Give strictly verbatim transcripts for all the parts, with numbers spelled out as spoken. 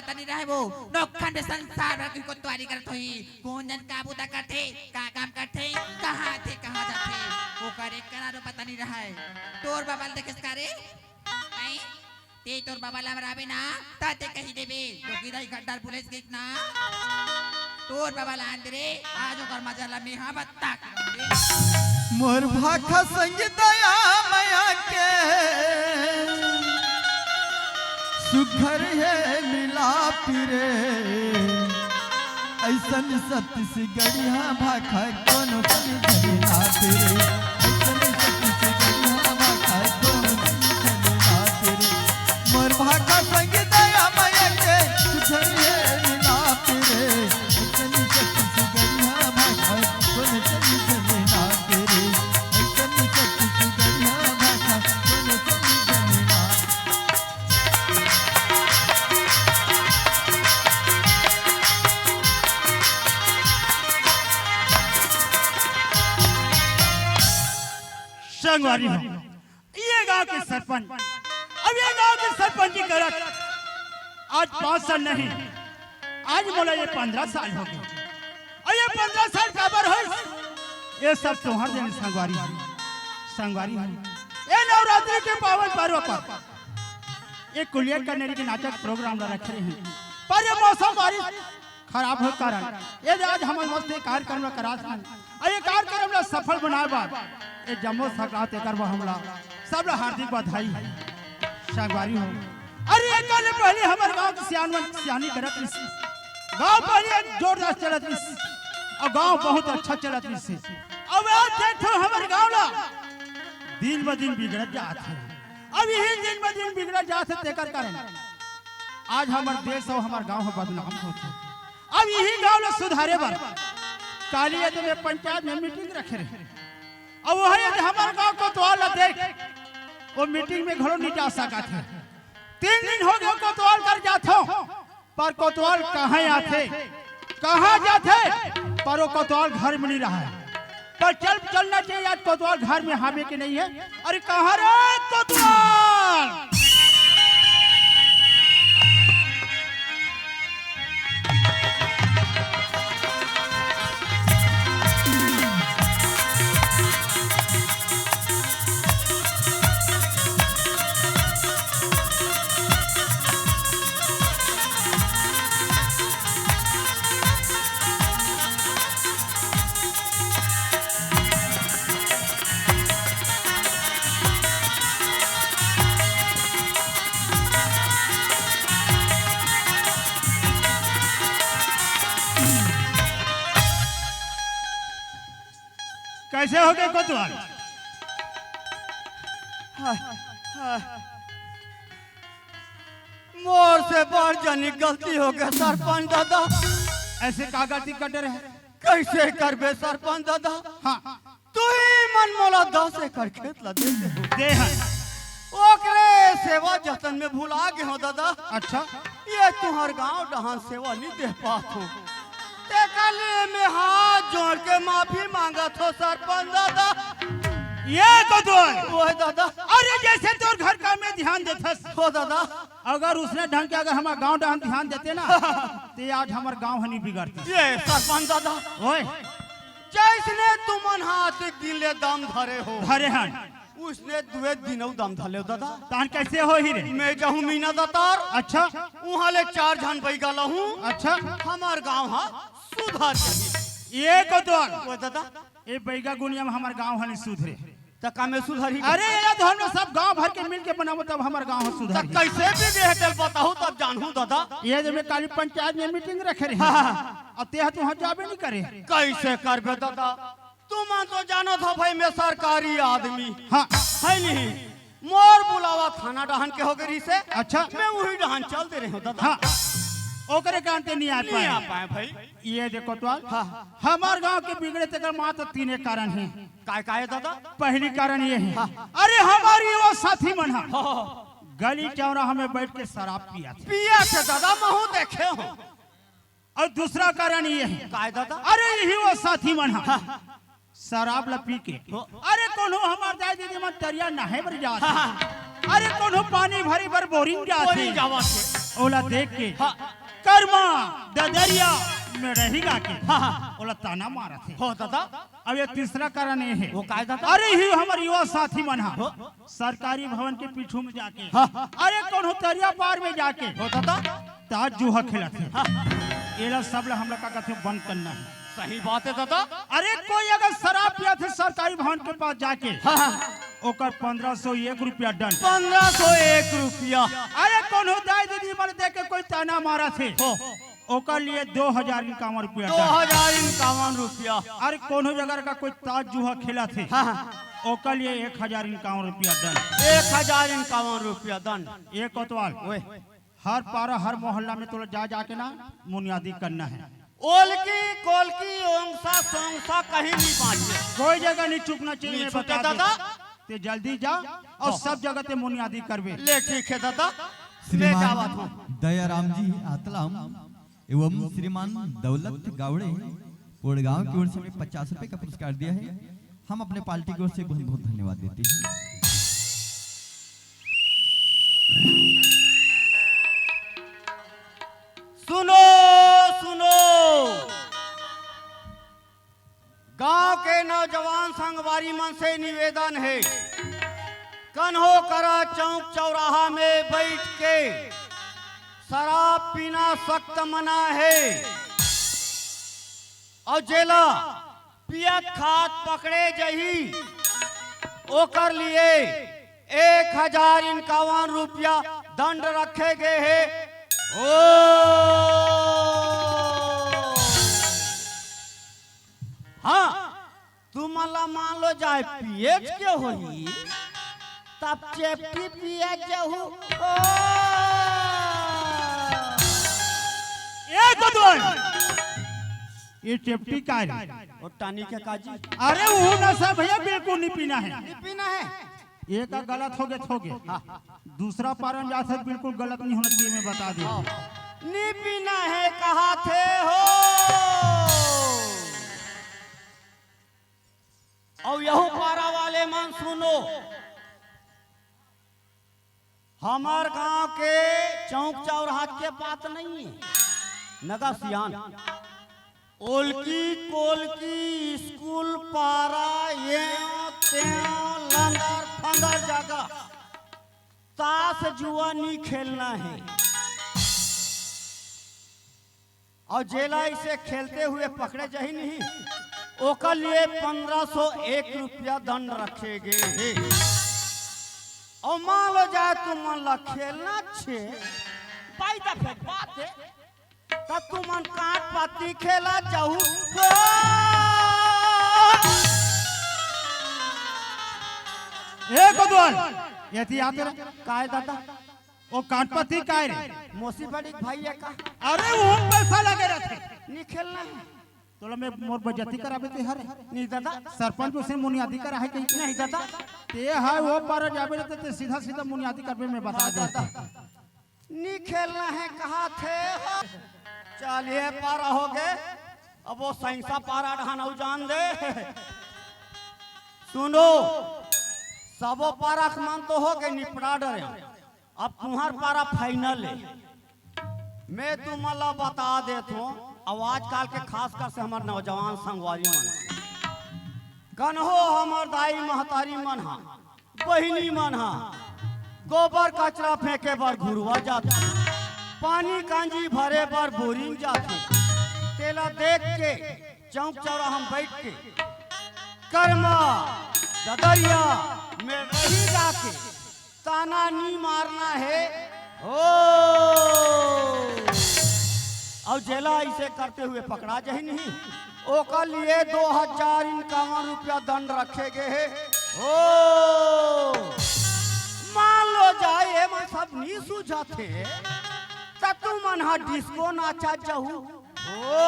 पता नहीं रहे वो। नौखंड संसार भर की कोतवाली करत होही। कोन जन का बूता करथे, का काम करथे, कहाँ थे, कहाँ जाथे, ओकर एक करा रो पता नहीं रहे। तोर बबा ल देखेस का रे? हैं? ते तोर बबा ला बराबे ना, त ते कही देबे, तो किदा इकट्ठा पुलिस के ना? तोर बबा ला आन दे रे, आज ओकर मजा ला मेहा बत्ता। मोर भाखा संग दया मया के सुघर हे मिलाप रे। अइसन छत्तीसगढ़िया भाखा कोनो संग झन नाप रे। अइसन छत्तीसगढ़िया भाखा कोनो संग झन नाप रे। मोर भाखा संग दया मया के सुघर हे मिलाप रे। अइसन छत्तीसगढ़िया भाखा कोनो संग झन नाप रे। अइसन छत्तीसगढ़िया भाखा कोनो संग झन नाप। संगवारी हो, ये गांव के सरपंच, अब ये गांव के सरपंची करत आज पाँच साल नहीं, आज मोला ये पंद्रह साल हो गए। अउ ये पंद्रह साल काबर होइस? ये सब तोहर देन संगवारी हो, संगवारी हो। ये नवरात्रि के पावन पर्व पर ये कुलिया कनेरी के नाटक प्रोग्राम ला रखे रहे, पर ये मौसम बारिश खराब होय कारण ये आज हमन मस्त ये कार्यक्रम ला करात हन। अउ ये कार्यक्रम ला सफल बनाए बर ये जम्मो सकरात एकर बर हमला सब ला हार्दिक बधाई हे। संगवारी हो, अरे एकर ले पहले हमर गांव के सियान मन सियानी करत रहिस। गांव पहले जोरदार चलत रहिस अउ गांव बहुत अच्छा चलत रहिस। अब आज देखो हमर गांव ला दिन ब दिन बिगड़त जात हे। अब यही दिन ब दिन बिगड़त जात हे, तेकर कारण आज हमर देश अउ हमर गांव ह बदनाम होत हे। अब यही गांव ला सुधारे बर काली ये दिन पंचायत में मीटिंग रखे रहे। अब वही ये हमर गांव कोतवाल ला देख, वो मीटिंग में घलो नहीं जा सकत हे। तीन दिन हो गए कोतवाल कर जात हो, पर कोतवाल कहाँ आथे, कहाँ जाथे, पर वो कोतवाल घर में नहीं रहा हे। पर चल, चलना चाहिए आज, कोतवाल घर में हावे के नहीं हे। अरे कहाँ रे कोतवाल? कैसे हो गए कोतवाल? हाँ, हाँ। मोर से बड़ जानी गलती हो गए सरपंच दादा। ऐसे का गलती कर डरे हे? कैसे करबे सरपंच दादा? हाँ। तुही मन मोला दस एकड़ खेत ला दे दे हो। दे हन। ओकरे सेवा जतन में भुला गे हो दादा। अच्छा। ये तुहर गांव डहान सेवा नहीं दे पात हो। तेकर लिए मैं हाथ जोड़ के माफी मांगत हो सरपंच दादा। ये कोतवाल। ओए दादा। अरे जैसे तोर घर काम में ध्यान देथस। हो दादा। अगर उसने ढंग के अगर हमर गांव डहान ध्यान देते ना, ते आज हमर गांव ह नहीं बिगड़ती। ये सरपंच दादा। ओए। जैसने तुमन हाथ एक दिन ले दम धरे हो। धरे हन। उसने दुए दिन अउ दम धले हो दादा। तान कैसे होही रे? मैं जाहूं मीना दतार। अच्छा। उहाँ ले चार झन बैगा लहूं। अच्छा। हमर गांव ह सुधर जाही। ये कोतवाल। ओए दादा। ये बैगा गुनिया में हमर गांव ह नहीं सुधरे। त का में सुधरी? अरे, ये तो हमने सब गांव भर के मिल के बनाबो, तब हमर गांव ह त सुधरी। कैसे भी बेहतर बताहू, तब जानहू दादा। ये जो मैं काली पंचायत में मीटिंग रखे रहे, हाँ, हाँ। अब ते ह तो वहाँ जाबे नहीं करे। कैसे करबे दादा? तुमन तो जानत हो भाई, मैं सरकारी आदमी। हाँ। है नहीं? मोर बुलावा थाना डहान के हो गए रहिसे। अच्छा। मैं उही डहान चल दे रहे हो दादा। हाँ। ओकरे कारण ते नहीं आ नहीं पाए। आ पाए भाई। ये देखो तो हाँ। हमर गांव के बिगड़े तेकर मात्र तीने कारण हे। काय, काय दादा? पहली कारण ये हे। हाँ। अरे हमर युवा साथी मन ह हाँ। गली चौराहा में बैठ के शराब पियाथे। पियाथे दादा, महूं देखे हो। अउ दूसरा कारण ये हे। काय दादा? अरे यही वो साथी मन ह हाँ। शराब ला पी के हाँ। अरे कोनो हमर दाई दीदी मन तरिया नहाए बर जात हे। हाँ। अरे कोनो पानी भरे बर बोरिंग जात हे। बोरिंग जावत हे। ओला देख के हाँ। करमा ददरिया में रही गा के हाँ, हाँ। ओला ताना मारत हे। हो दादा। अब ये तीसरा कारण ये हे। वो काय दादा? अरे ही हमर युवा साथी मन हा हो। सरकारी भवन के पीछू में जाके हाँ। अरे कोनो तरिया पार में जाके हो दादा। ताश जुआ खेलत हे। हाँ। एला सब ला हमला का कथे बंद करना हे। सही बात हे दादा। अरे कोई अगर शराब पियत हे सरकारी भवन के पास जाके हाँ, हाँ। ओकर पन्द्रह सौ एक रुपया दंड। पन्द्रह सौ एक रुपया। अरे कोनो दाई दीदी मन देख के कोई ताना मारत हे हो। ओकर लिए दो हजार इक्यावन रुपया दो दंड। हजार इक्यावन रुपया। अरे कोनो जगह का कोई ताश जुआ खेलत हे हाँ, हाँ। ओकर लिए एक हजार इक्यावन रुपया दंड। एक हजार इक्यावन रुपया दंड। ये कोतवाल ओए। हर पारा हर मोहल्ला में तोला जा जाके ना मुनियादी करना हे। ओलकी कोलकी ओंगसा सोंगसा कहीं नहीं बांचे। कोई जगह नहीं चुकना चाहिए, नहीं मैं छूटे बता दादा। देता। ते जल्दी जा और हाँ। सब जगह ते मुनियादी करबे। ले ठीक हे दादा। मैं श्रीमान जावत हूँ। दयाराम जी आतलाम एवं श्रीमान दौलत गावड़े कोड़गांव की ओर से हमें पचास रुपए का पुरस्कार दिया है। हम अपने पार्टी की ओर से बहुत बहुत धन्यवाद देते हैं। सुनो, सुनो, गांव के नौजवान संगवारी मन से निवेदन हे, कन्हो करा चौक चौराहा में बैठ के शराब पीना सख्त मना हे। अउ जेला पियत खात पकड़े जही, ओकर लिए एक हजार इक्यावन रुपया दंड रखे गे हे। ओ हाँ, तुमन ला मान लो जाए पियेच के होही, तब चेपटी पियत जहू। ओ ए गोदवन, ये चेपटी काय रे? ओ टानिक हे काजी। अरे वो नशा भैया बिल्कुल नहीं पीना हे। नहीं पीना हे। एक गलत हो गे तो हो गे। हाँ। दूसरा पारा में जात हे बिल्कुल गलत नहीं होना चाहिए, मैं बता देवत हूँ। नहीं पीना हे कहाथे हो। अउ यहू पारा वाले मन सुनो, हमर गांव के चौक चौराहा के बात नहीं हे, नगा सियान। ओलकी कोलकी स्कूल पारा ये तें लंदर फंदर जगह ताश जुआ नहीं खेलना हे। अउ जेला इसे खेलते हुए पकड़े जही नहीं, ओकर लिए पन्द्रह सौ एक रुपया दंड रखे गे हे। अउ मान लो जाए तुमन ला खेलना छे, पाई ता फेर बात हे, त तुमन काट पत्ती खेला जाहू। ए गोदवन, एती आते रे। काय दादा? ओ काट पत्ती काय रे? मौसी बड़ी भाई हे का? अरे वो पैसा लगे रहिथे। नहीं खेलना हे। तोला मैं मोर बेइज्जती कराबे ते हरे। नहीं दादा। सरपंच उसे मुनियादी करा हे कहीं के? नहीं दादा। ते हे वो पारा जाबे रहिथे ते सीधा सीधा मुनियादी करबे मैं बता देवत हूँ। नहीं खेलना हे कहाथे हो। चलिए पारा हो गे। अब वो सैंसा पारा ढानऊ जान दे। सुनो, सबो पारा के मन तो हो गे निपटा डरे। अब तुम्हर पारा final हे। मैं तुमन ला बता देत हूँ, अब आजकल के खासकर से हमर नौजवान संगवारी मन, कन्हो हमर दाई महतारी मन हा, बहिनी मन हा, गोबर कचरा फेंके बर घुरवा जाथे, पानी कांजी भरे बर बोरिंग जाथे, तेला देख के चौक चौराहा में बैठ के करमा ददरिया में रही जाके ताना नी मारना हे। ओ, अउ जेला इसे करते हुए पकड़ा जही नहीं, ओकर लिए दो हजार इक्यावन रुपया दंड रखे गे हे। ओ, मान लो जाए, ये मन सब नी सूझत हे, त तुमन हा डिस्को नाचा जाहू। ओ।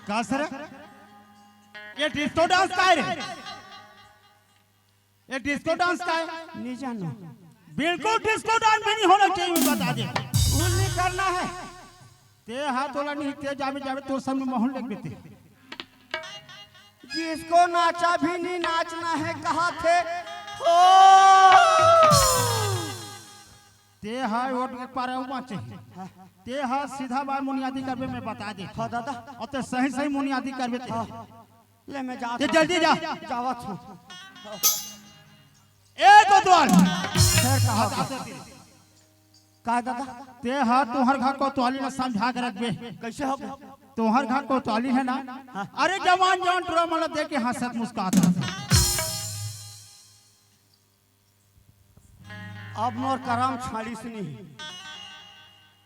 का सर? ये डिस्को डांस काय रे? ये डिस्को डांस का है? नहीं जानो। बिल्कुल डिस्को डांस भी नहीं होना चाहिए, मैं बता दे। भूल नहीं करना है। ते हाथ वाला नहीं, ते जावे, जावे, तो सब में माहौल लग देते। जिसको नाचा भी नहीं नाचना है, कहा थे हो। ते हा वोट के पारे उमा चाहिए। ते हा सीधा बार मुनियादी करबे, मैं बता दे। हाँ दादा। और ते सही सही मुनियादी करबे ते। हाँ। ले मैं जात ते हूँ। जल्दी जा। जावत हूँ। ए कोतवाल। फिर कहा बता दे। का दादा? ते हा तोहर घर कोतवाली ला समझा के रखबे। कैसे हो? तोहर घर कोतवाली है ना? हाँ। अरे जवान जवान टुरा मन ला देख के हंसत मुस्कात रहथे। अब मोर करम छाड़िस नहीं।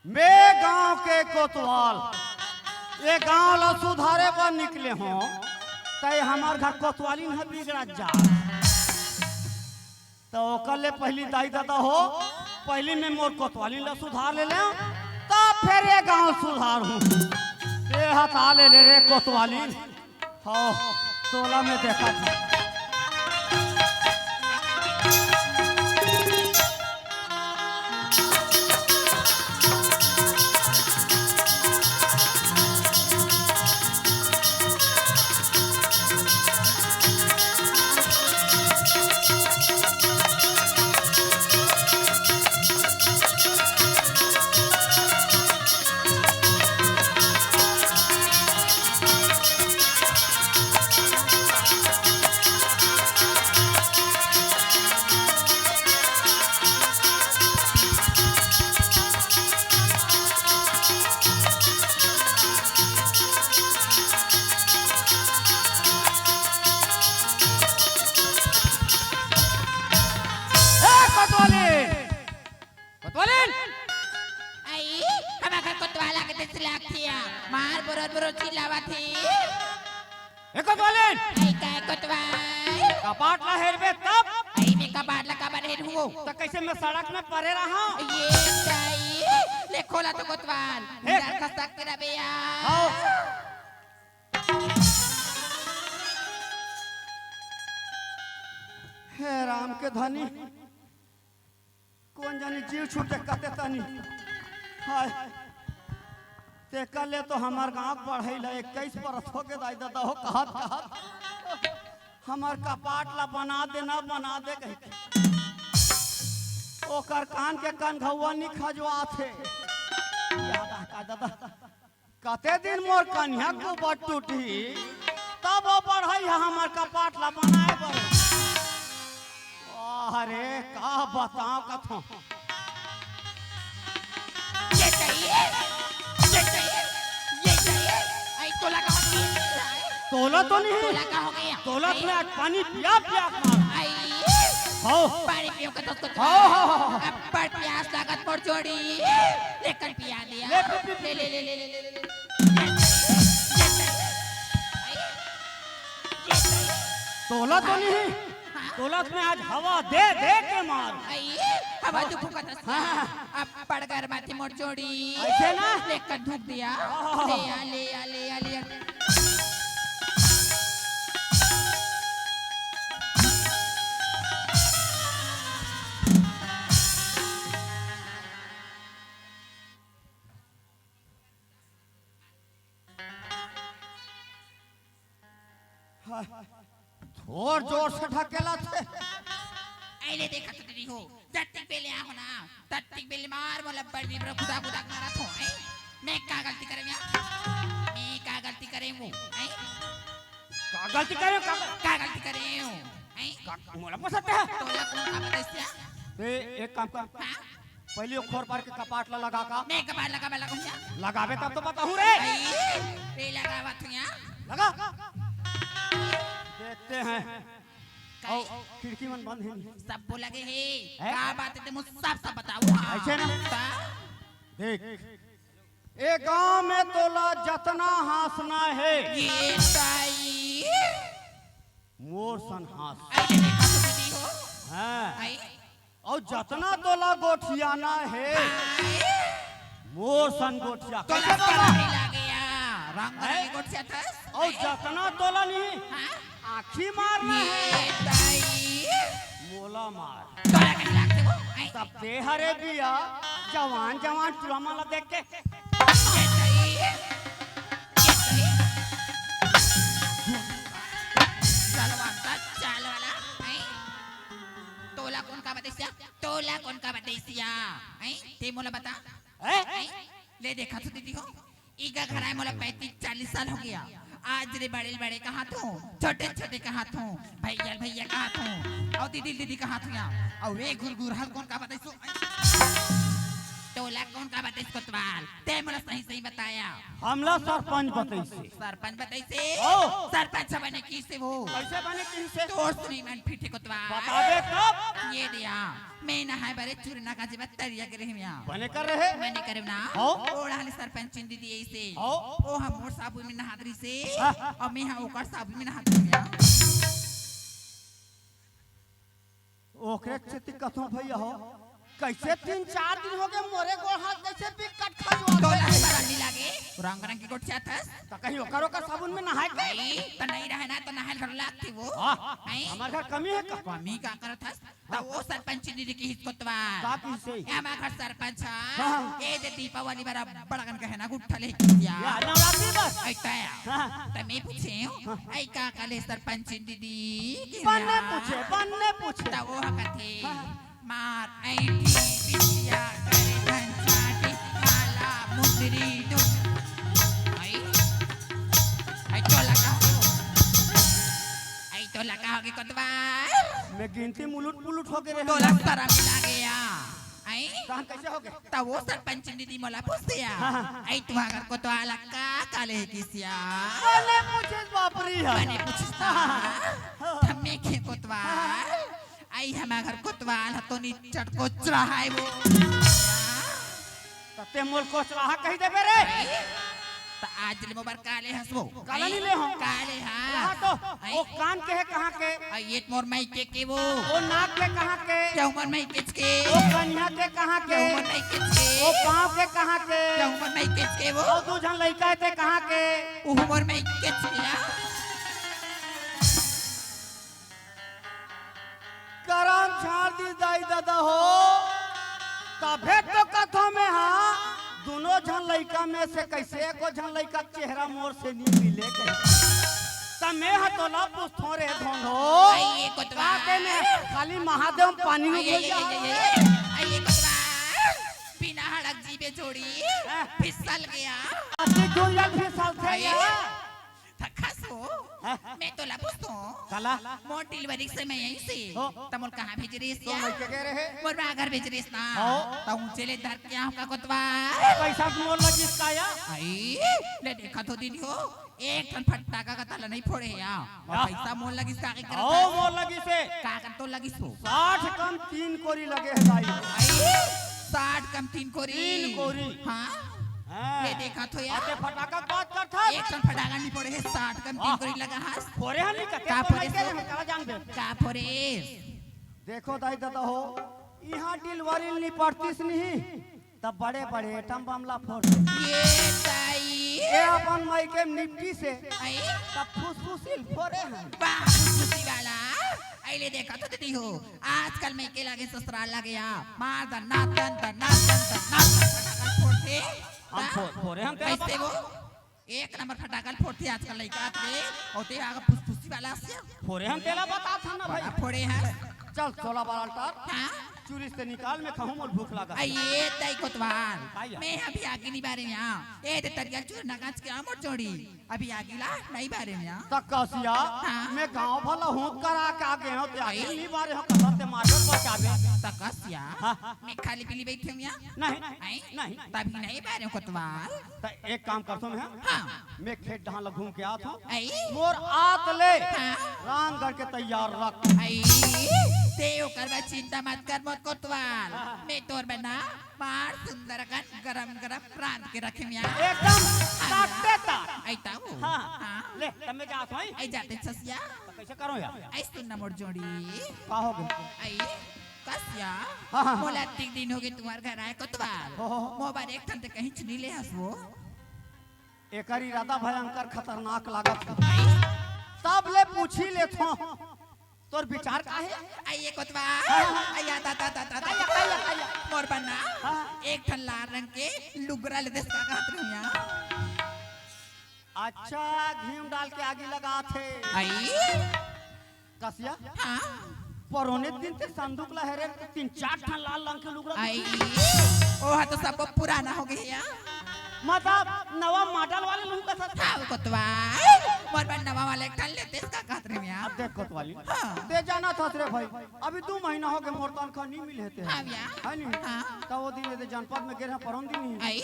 मैं गांव के कोतवाल, ये गांव ला सुधारे बर निकले हों, तय हमर घर कोतवालिन ह बिगड़त जा। त ओकर ले पहिली दाई ददा हो, पहिली मैं मोर कोतवालिन ला सुधार ले लें, तब फेर ये गांव सुधार हूँ। ये हटा ले ले रे कोतवालिन। हाँ, तोला मैं देखा था। ए, कोतवालिन! कोतवालिन! आई, हमर घर कोतवाल आगे तइसे लागथे। मार बोरर बोरर चिल्लावत हे। ए कोतवालिन! आई, काय कोतवाल? कपाट ला हेरबे तब? आई, मैं कपाट ला काबर हेरहूँ? त कइसे मैं सड़क में परे रहंव? ये दाई, ले खोला तो कोतवाल। हे। मेरा खसक के रबे यार। आओ। हे राम के धनी, कोन जानी जीव छूटे कते तनी। हाय, तेकर ले तो हमर गांव के बढ़ई ला इक्कीस बरस होगे दाई ददा हो, कहत कहत हमर कपाट ला बना दे ना, बना दे कहिके। ओकर कान के कनघौवा नी खजुआथे। याद आ का ददा? कते दिन मोर कनिहा के गोबर टूटही, तब ओ बढ़ई ह हमर कपाट ला बनाए बर। अरे, का बताओं कथों। ये चाहिए, ये चाहिए, ये चाहिए। आई तोला का हो गया? तोला तो नहीं। तोला का हो गया? तोला आई। मैं आज पानी पिया पिया खा। आई। हो। पानी पियो का दोस्तों। हो, हो, हो, हो। अब्बड़ प्यास लागत मोर जोड़ी। लेकर पिया दिया। ले, पी, पी, पी, ले, ले, ले, ले, ले, ले, ले। तोला तो नहीं, हाँ? तोला में आज हवा दे दे के मार। आई, हवा तो फूकत हस। हाँ। अब्बड़ गरमाथे मोर जोड़ी। ऐसे ना? लेकर धूप दिया। हाँ। ले आ, ले आ, ले आ, ले आ। हाँ, थोर जोर से ढकेलथे। अइले देखा तो नहीं हो, जत्तिक बेले आहो ना, तत्तिक बेले मार मोला बड़ी बड़ा गुदा गुदा मारत हो, हैं? मैं का गलती करें यार? मैं का गलती करें वो, हैं? का गलती करें, का का गलती करें वो, हैं? का मोला पसंद है? तोला कौन का बदस्या? ए, एक काम कर। हाँ? पहले वो खोर पार के कपाट ला लगा का। मैं कपाट लगा, मैं लगाऊं क्या? लगाबे तब तो बताहूँ रे। आई, रे लगावत हूँ यार। लगा। देखते हैं। काई? आओ, खिड़की मन बंद है नहीं। सब बोला के हे। हैं? का बात है, ते मुझे सब, सब बताओ। हाँ। ऐसे ना? ता? देख, ए गांव में तोला जतना हाँसना हे। ये ताई। मोर सन हाँस। आई, ये देखा तो नहीं हो। हाँ। आई। अउ जतना तोला गोठियाना हे, मोर सन गोठिया। तोला कैसे बाबा? नहीं लागे या, रंग हैं? नहीं गोठिया थस। अउ जतना तोला नहीं, हाँ? आँखी मारना हे। ये दाई। ओला मार। तोला कइसे लागथे वो? हैं? तब ते हरे बिया, जवान जवान टुरा मन ला देख के। ये सही है। ये सही। चलवा का चाल वाला, हैं? तोला कोन का बतइसिया? तोला कोन का बतइसिया? हैं? ते मोला बता। हैं? हैं? ले देखा तो दीदी हो, इका घर आए मोला पैंतीस चालीस साल हो गया। आज ले बड़े ले बड़े कहाथों, छोटे ले छोटे कहाथों, भैया ले भैया कहाथों, अउ दीदी ले दीदी कहाथों या। अउ ए घुरघुरहा ल कोन का बतइस? तोला कोन का बतइस कोतवाल? ते मोला सही सही बताया। हमला सरपंच बतइसे। सरपंच बतइसे? ओ। सरपंच बने किसे वो? कइसे बने किसे? तोर सुनी मन फिटे कोतवाल। बताबे तब। ये दिया। मैं नहाए बरे चूरना का जीवा तरिया गे रहेंव या। बने कर रहे? बने करेंव ना। हाँ। ओढ़ा ले सरपंचिन दीदी अइसे। हाँ। ओ हम मोर साबुन में नहात रहिसे। हाँ। अउ मैं हा ओकर साबुन में नहात रहेंव या। ओकरे सेती कथों भैया हो, कइसे तीन चार दिन हो गे मोरे गोड़ हाथ कइसे बिकट खजुआ तोला गे। शरम नइ लागे? रंग रंग के गोठियाथस। त कहीं ओकर ओकर साबुन में नहाए के? भाई, त नइ रहे ना, त नहाए ल घलो लागथे वो। हाँ, हैं? हमर घर कमी हे का? कमी का करत हस? त ओ सरपंच दीदी किहिस कोतवाल। का किहिसे? ए हमर घर सरपंच ह। हाँ। ए दे दीपावली बर बड़कन गहना गुट्ठा ले किहिस या। या, नवरात्रि बर? अइता या। हाँ। त मैं पूछेंव, हाँ। अई का का ले सरपंच दीदी किहिस या। बने पूछे, बने पूछे। त ओ ह कथे, हाँ। मार ऐंठी बिछिया करे धन छाटी माला मुंदरी दो। अई, अई तोला का हो? अई तोला का होगे कोतवाल? मैं गिनती मुलुट पुलुट होगे रहेंव। तोला शरम नइ लागे या? अई? तहन कइसे होगे? त ओ सरपंच दीदी मोला पूछथे या। हाँ, हाँ। अई तुंहर घर कोतवाल का का ले किहिस या? बने पूछे बाप रे। बने पूछिस ना। हाँ। त मैं कहेंव कोतवाल। अई हमर घर कोतवाल ह तो निच्चट कोचरा हे वो। त ते मोला कोचरा ह कहि देबे रे। अई, त आज ले मोर बर का ले हस वो? काला नइ ले हों। का ले हस? रहा तो, अई। ओ कान के हे कहाँ के? अई, ए त मोर मइके के वो। ओ नाक के कहाँ के? के मोर मइकेच के। ओ कनिहा के कहाँ के? के मोर मइकेच के। ओ पाँव के कहाँ के? के मोर मइकेच के वो। ओ दू झन लइका हे ते कहाँ के? ओ मोर मइकेच के या। करम छाड़ दिस दाई ददा हो, तभे तो कथों मैं हा, दूनों झन लइका में से कइसे एको झन लइका के चेहरा मोर से नइ मिले कहिके। त मैं हा तोला पूछथों रे धोंधो। अई, ए कोतवाल। का ते में खाली महादेव पानी में अई, घुल अई, जा अई, अई, हवे? अई, अई, ए कोतवाल। बिना हड़क जीबे जोड़ी हाँ। फिसल गया। अति गुंजल फिसलथे अई। या। थकस हो। हाँ। मैं तोला पूछथों। काला? मोर डिलीवरी के समय अइसे। हो। त मोला कहाँ भेजे रहिस तो या? मइके गे रहे। मोर माँ घर भेजे रहिस ना। हो। त ऊँचे ले धर के आँव का कोतवाल? पइसा मोर लगिस का या? अई, ले देखा तो दीदी हो, एक ठन फटाका का तला नइ फोड़े हे या। अउ हाँ। पइसा मोर लगिस का के करत ओ, हस? मोर लगिस हे। का कर तोर लगिस हो? साठ कम तीन कोरी लगे हे दाई। अई, साठ कम तीन कोरी। तीन कोरी। हाँ? हाँ। ले देखा तो या। अते फटाका के बात करथस? एक ठन फटाका नइ फोड़े हे, साठ कम तीन हाँ। कोरी लगा हस। फोड़े हन नइ कते का फोड़े हे? काला जान दे। का फोड़े? देखो दाई ददा हो, इहाँ डिलीवरी नइ पड़तिस नहीं, त बड़े बड़े एटम बम ला फोड़ते। ए दाई। ए अपन मइके में निपटिस हे, अई? त फुसफुसी ल फोड़े हन। वाह, फुसफुसी वाला। अई ले देखा तो दीदी हो, आजकल मइके लागे ससुराल लागे या, मार दन नाचन दन नाचन दन नाचन फटाका फोड़थे। हम फो-, फोड़े हन तेला कइसे बता। वो? एक नंबर फटाका ल फोड़थे आजकल लइका आत ले, अउ ते आगे फुसफुसी वाला से। फोड़े हन तेला बताथन ना भाई। बड़ा फोड़े हस। चल, छोला बराल टार। हाँ? चुरी से निकाल, मैं खाहूँ, मोर भूख लागत हे। अई, ए दाई कोतवाल। का या? मैं अभी आगी नइ बारेंव या। ए दे तरिया चूरना गाछ के आ मोर जोड़ी। अभी आगी ला नइ बारेंव या। त कस या, हाँ। मैं गाँव भर ला हुँक करा के आगे हों, ते आगी अई। नइ बारे हों, कस ते मारबे बचाबे। त कस या, हाँ। मैं खाली पीली बइठे हों या। नहीं, अई? नहीं। तभी नइ बारेंव कोतवाल। त एक काम करथों मैं, हाँ। मैं खेत डहान ला घूम के आथों। अई? मोर आत ले हाँ। रांग गढ़ के तैयार रख। अई, ते ओकर बर चिंता मत कर मोर कोतवाल। हाँ। मैं तोर बर ना मार सुंदर अकन गरम गरम रांध के रखेंव या। एकदम हाँ। ताकते ताक। अई त वो। हाँ। हाँ। ले, त मैं जाथों। अई जाते ससिया। त कइसे करों या? अई सुन ना मोर जोड़ी। का होगे? अई कस या, हाँ, हाँ, हाँ। मोला अतिक दिन होगे तुँहर घर आए कोतवाल। हो, हो, हो। मोर बर एक ठन ते कहीं चुनी ले हस वो। एकर इरादा भयंकर खतरनाक लागत हे। तब ले पूछी लेथों। तोर विचार का हे? अई ए कोतवाल, हाँ, हाँ। अई आ, दा, दा, दा, दा, दा। कहिया, कहिया, कहिया। मोर बर ना, हाँ। एक ठन लाल रंग के लुगरा ले देस का कहत रहिया। अच्छा, घीव डाल के आगी लगात हे। अई? कसिया? हाँ। परोने दिन ते संदूक ला हेरे, तीन चार ठन लाल रंग के लुगरा अई, दिखथे। ओहा तो सब पुराना हो गे हे या। मतलब नवा मॉडल वाले लुगरा कस। हाँ, कोतवाल, मोर बर नवा वाले एक ठन ले देस का कहत रहिया। अब देख कोतवाली, हाँ। ते जानत हस रे भाई, अभी दू महीना हो गे मोर तनखा नी मिले हे ते। हाँ भैया। हे नी? हाँ। त ओ दिन एदे जनपद में गे रहेंव परोन दिन ही। अई?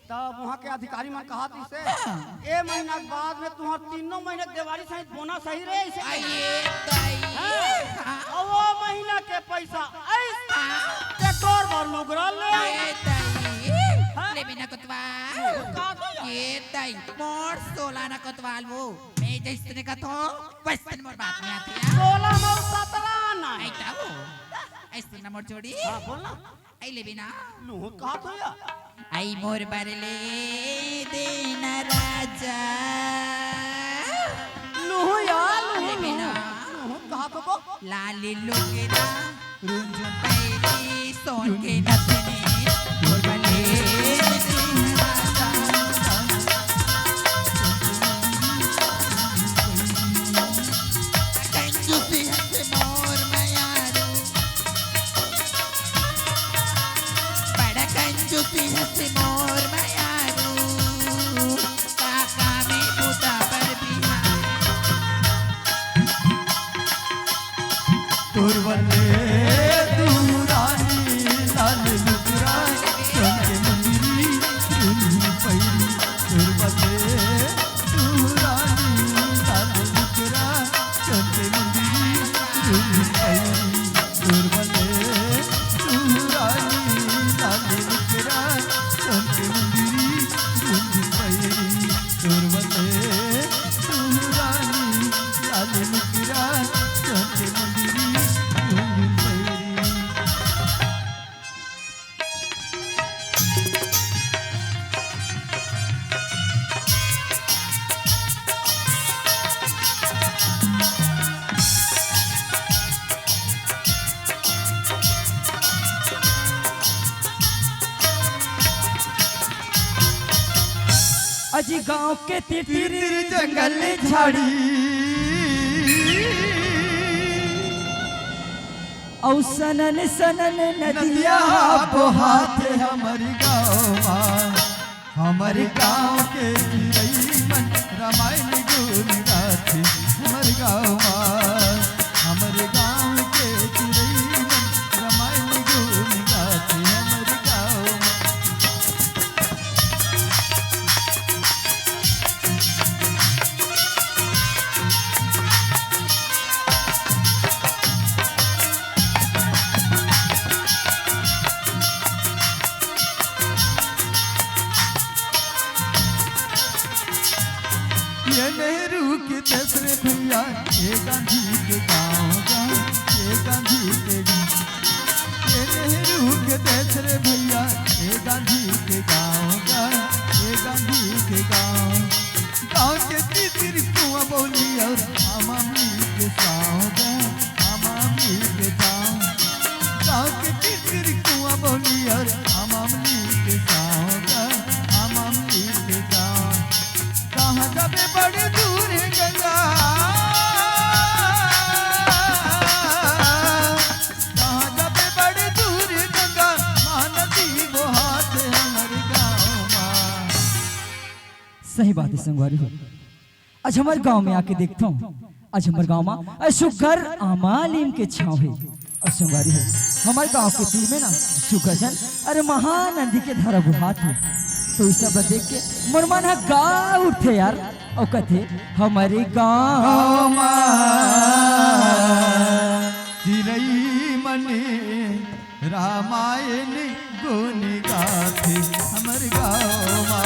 तब उहाँ के अधिकारी मन कहत रहिसे, हाँ। ए महीना के बाद में तुँहर तीनों महीना के देवारी सहित बोनस आही रे, अइसे अई कहिस। ए दाई। हाँ। हाँ। अउ ओ महीना के पइसा आइस, हाँ। ते तोर बर लुगरा ले आइस। ए दाई। हाँ। लेबे ना कोतवाल। का तो या? ए दाई, मोर सोला ना कोतवाल वो। मैं जइसने कथों, वइसने मोर बात में आथे। सोला मोर सतरा ना। अई त वो। अइसे ना मोर जोड़ी। हाँ, बोल ना। अई लेबे ना। लूहूँ कहा तो या। अई मोर बर ले देना राजा। लूहूँ या, लूहूँ, लेबे ना। लूहूँ। लूहूँ कहा तो को। लाली लुगरा, रुंझुन पइरी, सोन के नथनी, मोर बर ले देना राजा। कंजूसी हसे मोर मयारू, बड़ा कंजूसी हसे मोर मयारू, काका में बूता बर बिहान। तोर बल्ले तू रानी लाल लुगरा, चमके मुंदरी, चुन्नी पैरी। तोर बल्ले तू रानी लाल लुगरा, चमके मुंदरी, चुन्नी पैरी। तोर बल्ले तू रानी लाल लुगरा, चमके मुंदरी, चुन्नी पैरी। तोर बल्ले तू रानी लाल लुगरा, चमके मुंदरी, चुन्नी पैरी। अजी गांव के तीर तीर जंगल झाड़ी। अउ सनन सनन नदिया नदिया बोहाथे हमर गाँव मा। हमर गाँव के चिरई मन रामायण गुन गाथे हमर गाँव मा। हमर गाँव के चिरई मन रामायण गुन गाथे हमर गाँव मा। ये नेहरू के देश रे भैया, ये गांधी के गाँव गा, ये गांधी के गाँव। ये नेहरू के देश रे भैया, ये गांधी के गाँव गा, ये गांधी के गाँव। गाँव के तीर तीर कुआं बौली अउ आमा मिल के साँव गा, आमा मिल के साँव। गाँव के तीर तीर कुआं बौली अउ आमा मिल के साँव गा, आमा मिल के साँव। कहाँ जाबे बड़े दूर गंगा, कहाँ जाबे बड़े दूर गंगा, महानदी बोहाथे हमर गाँव मा। सही बात हे संगवारी हो। आज हमर गांव में आके देखथंव, आज हमर गांव मा अ सुघ्घर आमा लीम के छांव हे। अउ संगवारी हो, हमर गांव के तीर में ना सुघ्घर झन अरे महानदी के धारा बोहात हे। तो ये सब देख के मोर मन ह गा उठथे यार, अउ कथे हमर गांव मा चिरई मन रामायण गुन गाथे हमर गाँव मा।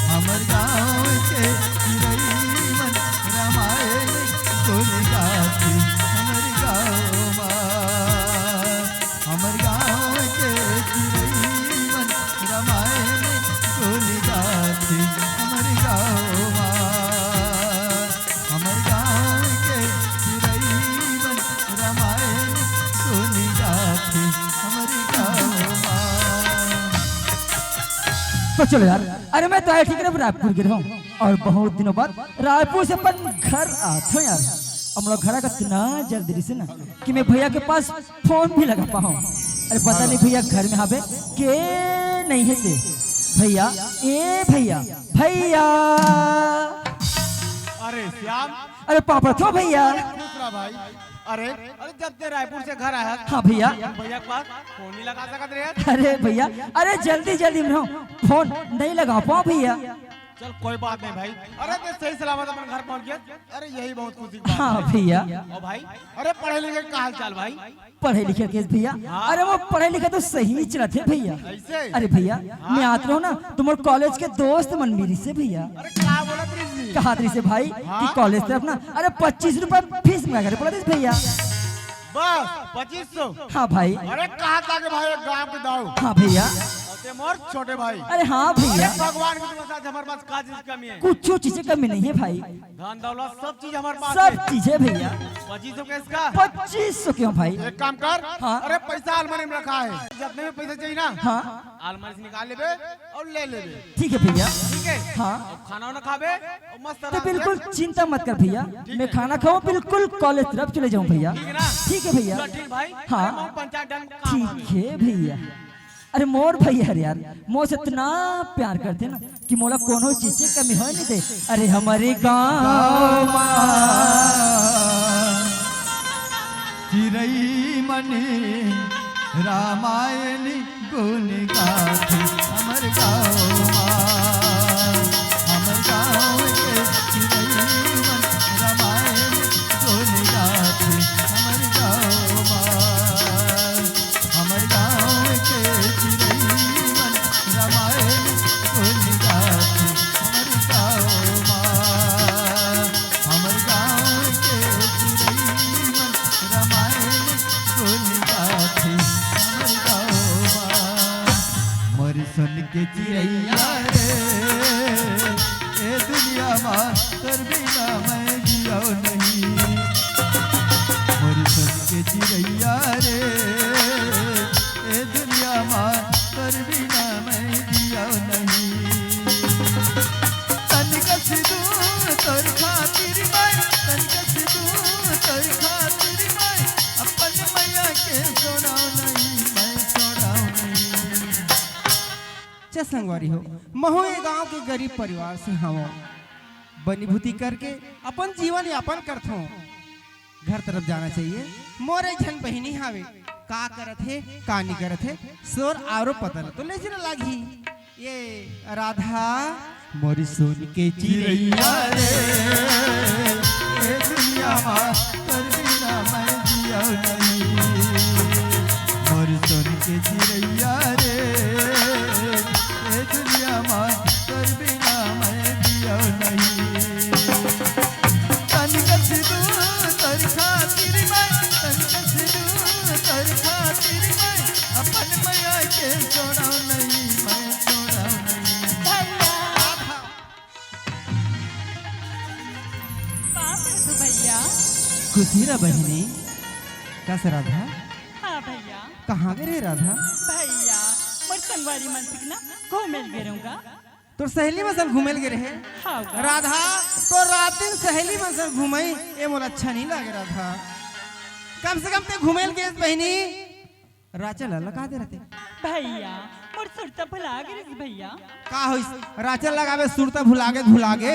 हमर गाँव के चिरई मन रामायण गुन गाथे हमर गाँव मा। हमर गाँव के चिरई मन रामायण गुन गाथे हमर गाँव मा। हमर गाँव के चिरई तो चलो यार, अरे मैं तो आए ठीक ना रायपुर गे रहेंव अउ बहुत दिनों बाद रायपुर से अपन घर आत हंव यार। अब मोला घर आके इतना जल्दी रहिसे ना कि मैं भैया के पास फोन भी लगा पाहूं। अरे पता नहीं भैया घर में हावे के नहीं हे ते। भैया, ए भैया, भैया। अरे श्याम। अरे पापड़ थो भैया। दूसरा भाई। अरे, अरे जब ते रायपुर से घर आया हाँ भैया। भैया के पास फोन नहीं लगा सकत रहे। अरे भैया, अरे जल्दी जल्दी में रहो, फोन नहीं लगा पाओ भैया। चल कोई बात नहीं भाई। अरे ते सही सलामत अपन घर पहुंच गया। अरे यही बहुत खुशी की बात हाँ है। भैया। और भाई, अरे पढ़े लिखे का हाल चाल भाई? पढ़े लिखे के भैया। हाँ। अरे वो पढ़े लिखे तो सही चलत हे भैया। ऐसे? अरे भैया, हाँ। मैं आत रहो ना तो मोर कॉलेज के दोस्त मन मिलिसे भैया। अरे का बोलत रहिस जी? कहत रहिसे भाई हाँ। कि कॉलेज तरफ ना, अरे पच्चीस रुपए फीस मंगा करे पड़ा रहिस भैया। बस पच्चीस सौ। हाँ भाई। अरे कहा था कि भाई एक गांव के दाऊ। हाँ भैया। अरे मोर छोटे भाई। अरे हाँ भैया। अरे भगवान की दुआ से आज हमारे पास का चीज कमी है? कुछ चीजें कमी नहीं है भाई। धन दौलत सब चीज हमारे पास सब है। चीज है भैया। पच्चीस सौ कैस का? पच्चीस सौ क्यों भाई? एक काम कर। हाँ। अरे पैसा अलमारी में रखा है, जितने भी पैसे चाहिए ना हाँ। अलमारी से निकाल लेबे और ले लेबे। ठीक है भैया। ठीक है। हाँ। अब खाना वाना खाबे और मस्त तो आराम से। बिल्कुल चिंता मत कर भैया, ठीक मैं है। खाना खाऊं बिल्कुल कॉलेज तरफ चले जाऊं भैया। ठीक है ना? ठीक है भैया। चल ठीक भाई। हाँ। अरे मैं पंचायत डन काम आ ठीक गया। है भैया। अरे मोर भैया हरे यार, मोर से इतना प्यार करथे ना कि मोला कोनो चीज के कमी होय नहीं दे। अरे हमरे गाँव मा चिरई मन रामायण गुन गाथे हमर गाँव मा। हमर गाँव के चिरई मन रामायण गुन गाथे हमर गाँव मा। हमर गाँव के चिरई मन रामायण गुन गाथे हमर गाँव मा। हमर गाँव के चिरई मन रामायण गुन गाथे हमर गाँव मा। मोर सोन के चिरैया रे, ए दुनिया मा तोर बिना मैं जियव नहीं। मोर सोन के चिरैया रे, ए दुनिया मा तोर बिना मैं जियव नहीं। तनिक से दूर तोर खातिर मैं, तनिक से दूर तोर खातिर मैं, अपन मैया के छोड़व नहीं, मैं छोड़व नहीं। च संगवारी हो, महू ए गांव के गरीब परिवार से हवं। बनी भूती करके अपन जीवन यापन करथों। घर तरफ जाना चाहिए। मोर एक झन बहिनी हावे, का करत हे, का नी करत हे, सोर आरो पता न तो ले जाना लागही। ये राधा मोर सोन के चिरैया रे, ए दुनिया मा तोर बिना मैं जियव नहीं। मोर सोन के चिरैया रे, ए दुनिया मा तोर बिना मैं जियव नहीं। तनिक से दूर तोर खातिर मैं, तनिक से दूर तोर खातिर मैं, अपन मैया के छोड़व नहीं, मैं छोड़व नहीं। भैया। पाँव परत हंव भैया। खुशी रह बहिनी। कस राधा? हाँ भैया। कहाँ गे रहे राधा? भैया, मोर संगवारी मन से ना घूमे ल गे रहूं गा। तोर सहेली मन संग घूमे ल गे रहे? हाँ गा। राधा, तोर रात दिन सहेली मन संग घूमई, ए मोला अच्छा नहीं लागे राधा। कम से कम ते घूमे ल गेस बहिनी, राचा ल लगा दे रहते। भैया, मोर सुरता भुला गे रहिस भैया। का होइस? राचा लगाबे सुरता भुला गे, भुला गे,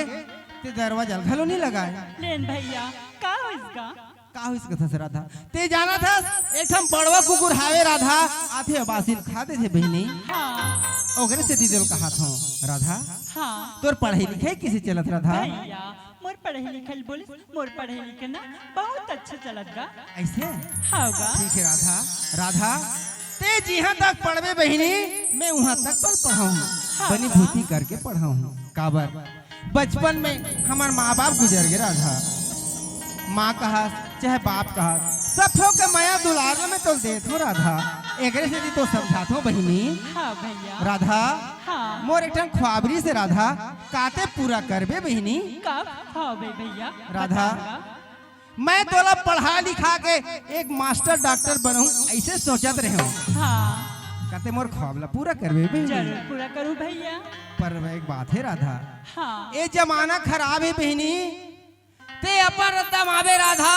ते दरवाजा ल घलो नहीं लगाए। लेन भैया, का होइस गा? का होइस कथस राधा? ते जानत हस, एक ठन बड़वा कुकुर हावे राधा, आथे बासी ल खा देथे बहिनी। हाँ। ओकरे सेती तोला कहत हंव राधा। हाँ। तोर पढ़ाई लिखाई कइसे चलत राधा? भैया, मोर पढ़ाई लिखाई बोलिस, मोर पढ़ाई लिखाई ना बहुत अच्छा चलत गा। ऐसे? हाँ गा। ठीक है राधा। राधा, ते जिहाँ तक पढ़बे बहिनी, मैं उहाँ तक तोला पढ़ाहूँ। हाँ बनी गा। भूती करके पढ़ाहूँ। काबर? बचपन में हमर माँ बाप गुजर गे राधा। माँ कहस चाहे बाप कहस, सब ठो के मया दुलार ल मैं तोला देत हंव राधा। एकरे सेती तो समझात हंव बहिनी। हाँ भैया। राधा, हाँ। मोर एक ठन ख्वाब रहिस हे राधा, का ते पूरा करबे बहिनी? का ख्वाब हे भैया? राधा, बतावा। मैं तोला पढ़ा लिखा के एक मास्टर डॉक्टर बनहूँ, ऐसे सोचत रहेंव। हाँ। का ते मोर ख्वाब ला पूरा करबे बहिनी? जरूर पूरा करूँ भैया। पर एक बात हे राधा, हाँ। ए जमाना खराब हे बहिनी, ते अपन रद्दा म आबे राधा,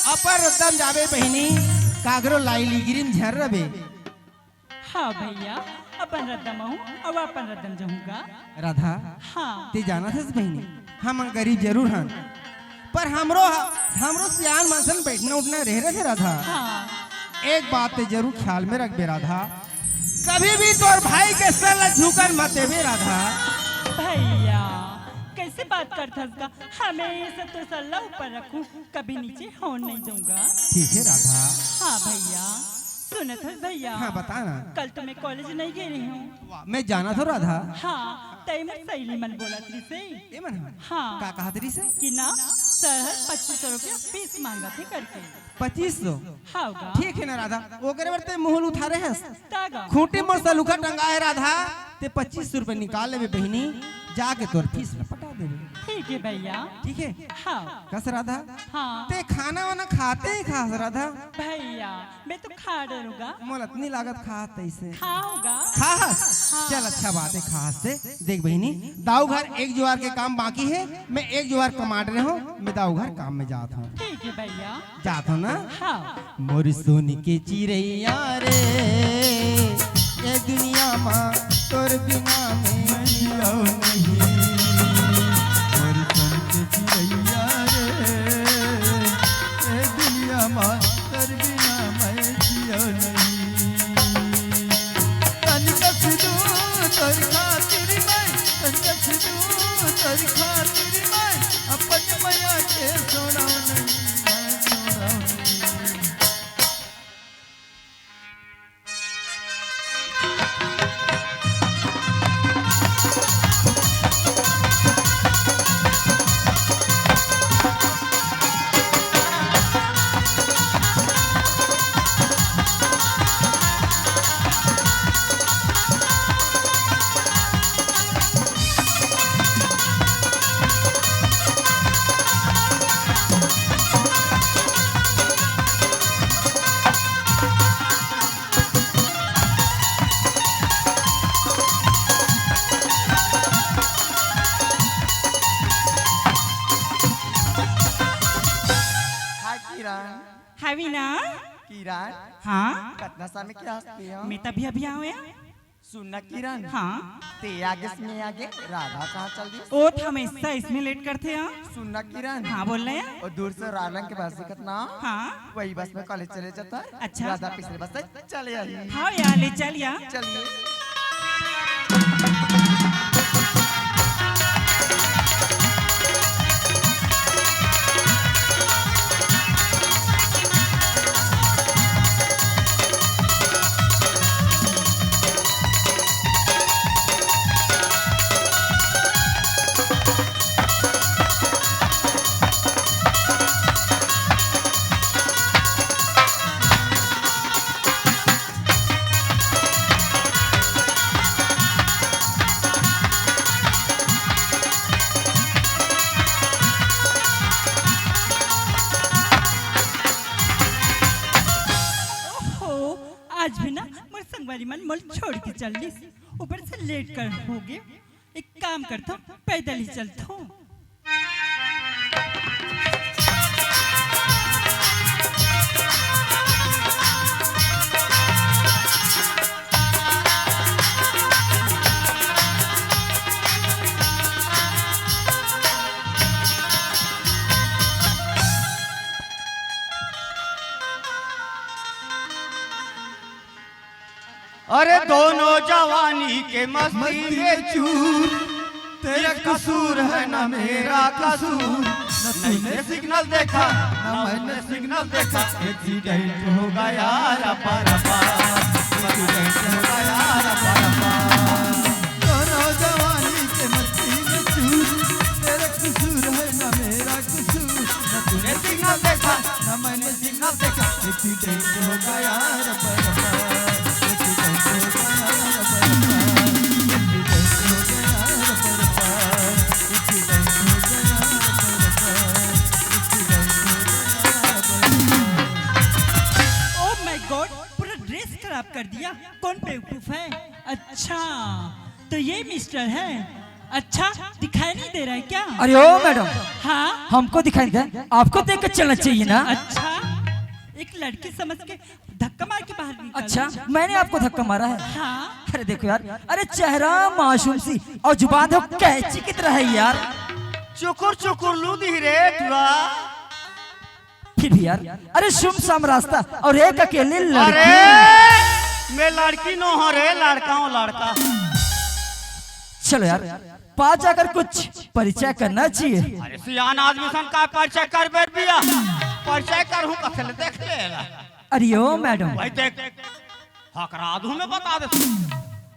अपन रद्दा म जाबे बहिनी, काकरो लाइलीगिरी म झन रबे। हाँ भैया, अपन रद्दा म हूँ, अब अपन रद्दा म जाहूँ गा। राधा, हाँ। ते जानत हस बहिनी, हमन गरीब जरूर हन, पर हमरो ह-, हमरो सियान मन सन बइठना उठना रहे रथे राधा। हाँ। एक बात ते जरूर ख्याल में रखबे राधा, कभी भी तोर भाई के सर ला झुकन मत देबे राधा। भैया, कइसे बात करथस गा? हमेशा तो सर ला ऊपर रखूँ, कभी नीचे होन नइ दूँगा। ठीक हे राधा। हाँ भैया, सुनत हस भैया? हाँ, बता ना। कल तो मैं कॉलेज नइ गे रहेंव। वाह, मैं जानत हँव राधा। हाँ, तइ मोर सहेली मन बोलत रहिसे। ए मन ह? हाँ। का कहत रहिसे? कि ना, सर ह पच्चीस सौ रुपया फीस मांगत हे करके। पच्चीस सौ? हाँ गा। ठीक हे ना राधा, ओकरे बर ते मुँह ल उठारे हस। ता गा। खूंटी मोर सलूखा टंगा हे राधा, ते पच्चीस सौ रुपया निकाल लेबे बहिनी, जाके तोर फीस ला पटा देबे। ठीक हे भैया। ठीक हे? हाँ। कस राधा? हाँ। ते खाना वाना खाते ही खास राधा? भैया, मैं तो खा डरूँगा। मोला अतनी लागत खात तइसे। खाहूँ गा। खाहस? हाँ। चल, अच्छा बात हे, खाहस ते। देख बहिनी, दाऊ घर एक जुवार के काम बाकी हे, मैं एक जुवार कमा डरे हँव, मैं दाऊ घर काम में जात हँव। ठीक हे भैया। जात हँव ना? हाँ। मोर सोन के चिरैया रे, ए दुनिया मा तोर बिना मैं जियव नहीं। मोर सोन के चिरैया रे, ए दुनिया मा तोर बिना मैं जियव नहीं। तनिक से दूर तोर खातिर मैं, तनिक से दूर तोर खातिर मैं, अपन मया के छोड़व नहीं, मैं छोड़व नहीं। हाय किरण। हाय वीना। किरण। हाँ? कतना समय के हँसत हस? मैं तभी अभी आवे। सुन ना किरण। हाँ? ते आगे से मैं आगे, राधा कहाँ चल दिस? ओ तो हमेशा इसमें लेट करथे, हाँ? सुन ना किरण। हाँ, बोल रहे हैं। ओ दूर से लाल रंग के बस दिखत ना? हाँ। वही बस में कॉलेज चले जात हँव। अच्छा। राधा पिछले बस से चले आही। हाँ यार, ले चल यार। चलिए। ओहो, आज भी ना मोर संगवारी मन मोला छोड़ के चल दिस। ऊपर से लेट कर हो गे। एक काम करथँव, पैदल ही चलथँव। अरे दोनों जवानी के मस्ती में चूर, तेरा कसूर है ना मेरा कसूर। न तूने सिग्नल देखा, न मैंने सिग्नल देखा, एक्सीडेंट हो गया रपा रपा, एक्सीडेंट हो गया रपा रपा। दोनों जवानी के मस्ती में चूर, तेरा कसूर है ना मेरा कसूर। न तूने सिग्नल देखा, न मैंने सिग्नल देखा, एक्सीडेंट हो गया रपा रपा, एक्सीडेंट हो गया रपा रपा, एक्सीडेंट हो गया रपा रपा, एक्सीडेंट हो गया रपा रपा, एक्सीडेंट हो गया रपा रपा। Oh my God, पूरा ड्रेस खराब कर दिया। कौन बेवकूफ है? अच्छा, तो ये मिस्टर है। अच्छा, दिखाई नहीं दे रहा है क्या? अरे ओ मैडम, हाँ। हमको दिखाई नहीं दे, आपको देख के चलना चाहिए ना। अच्छा, एक लड़की समझ के धक्का मार के बाहर निकाल अच्छा, दिया। मैंने आपको धक्का मारा है? हाँ। अरे देखो यार, अरे चेहरा मासूम सी और जुबान तो कैंची की तरह है यार। चुकुर चुकुर लू दी रे टुरा। फिर भी यार, अरे सुमसाम रास्ता और एक अकेली लड़की। अरे मैं लड़की नो हो रे, लड़का हूँ, लड़का। चलो यार, पास जाकर कुछ परिचय करना चाहिए। अरे सियान आदमी सन का परिचय कर बेर बिया, परिचय कर हूँ कथले देख ले। अरे ओ मैडम। भाई देख, हकरा दूं मैं, बता दे।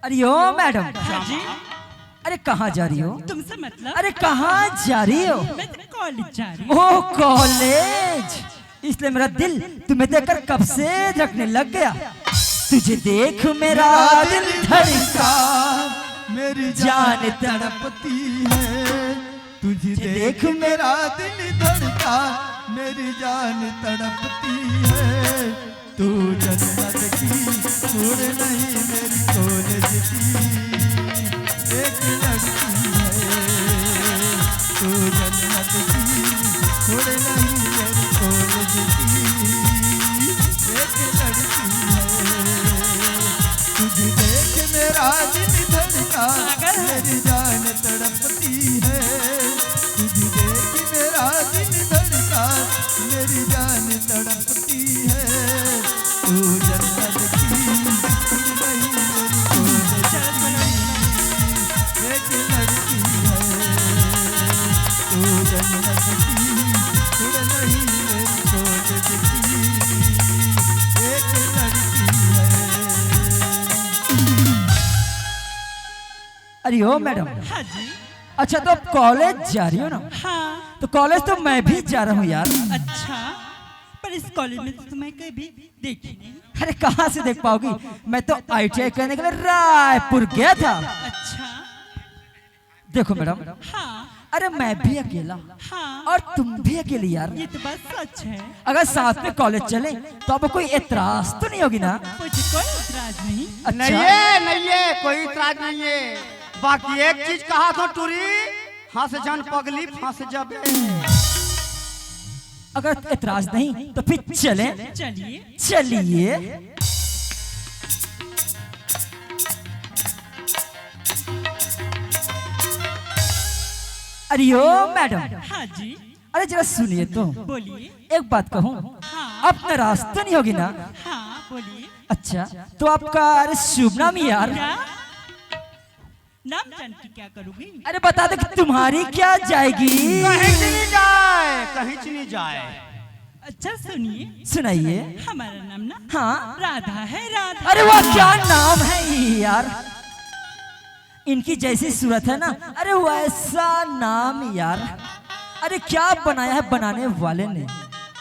अरे ओ मैडम। हाँ जी। अरे कहाँ जा रही हो? तुमसे मतलब? अरे कहाँ जा रही हो? मैं तो कॉलेज जा रही हूँ। ओ कॉलेज, इसलिए मेरा दिल तुम्हें देखकर कब से धड़कने लग गया। तुझे देख मेरा दिल धड़का, मेरी जान तड़पती है। तुझे देख मेरा दिल धड़का, मेरी जान तड़पती है। तू जन्नत की छोड़ नहीं मेरी कॉलेज की एक लड़की है। तू जन्नत की छोड़ नहीं मेरी कॉलेज की एक लड़की है। तुझे देख मेरा दिल धड़का, मेरी जान तड़पती है। तुझे देख मेरा दिल धड़का, मेरी जान तड़पती है। तू जन्नत की हुर नहीं मेरी कॉलेज की एक लड़की है। तू जन्नत की हुर नहीं मेरी कॉलेज की एक लड़की है। अरे ओ मैडम। हाँ जी। अच्छा, तो आप कॉलेज जा रही हो ना? हाँ। तो कॉलेज तो मैं भी जा रहा हूँ यार। अच्छा, पर इस कॉलेज में तो तुम्हें कभी देखी नहीं। अरे कहाँ से देख पाओगी, मैं तो आईटीआई करने के लिए रायपुर गया था। अच्छा। देखो मैडम। हाँ। अरे मैं भी अकेला। हाँ। और तुम भी अकेली यार। ये तो बात सच है। अगर साथ में कॉलेज चले तो अब कोई एतराज तो नहीं होगी ना? मुझे कोई एतराज नहीं। अच्छा। नहीं है, नहीं है, कोई एतराज नहीं है। बाकी एक चीज कहा था टूरी, हंस जान पगली फंस जाबे। अगर एतराज नहीं तो फिर चले। चलिए। चलिए। अरे ओ मैडम। हाँ जी। अरे जरा सुनिए तो। बोलिए। एक बात कहूँ। हाँ। आप नाराज तो नहीं होगी ना? हाँ, बोलिए। अच्छा, तो आपका अरे शुभ नाम यार। क्या? नाम जान के क्या करोगी? अरे बता दो कि तुम्हारी क्या जाएगी? कहीं नहीं जाए, कहीं नहीं जाए। अच्छा सुनिए। सुनाइए। हमारा नाम ना हाँ। राधा है, राधा। अरे वाह, क्या नाम है ये यार। इनकी जैसी सूरत है ना, अरे वैसा नाम यार। अरे क्या बनाया है बनाने वाले ने,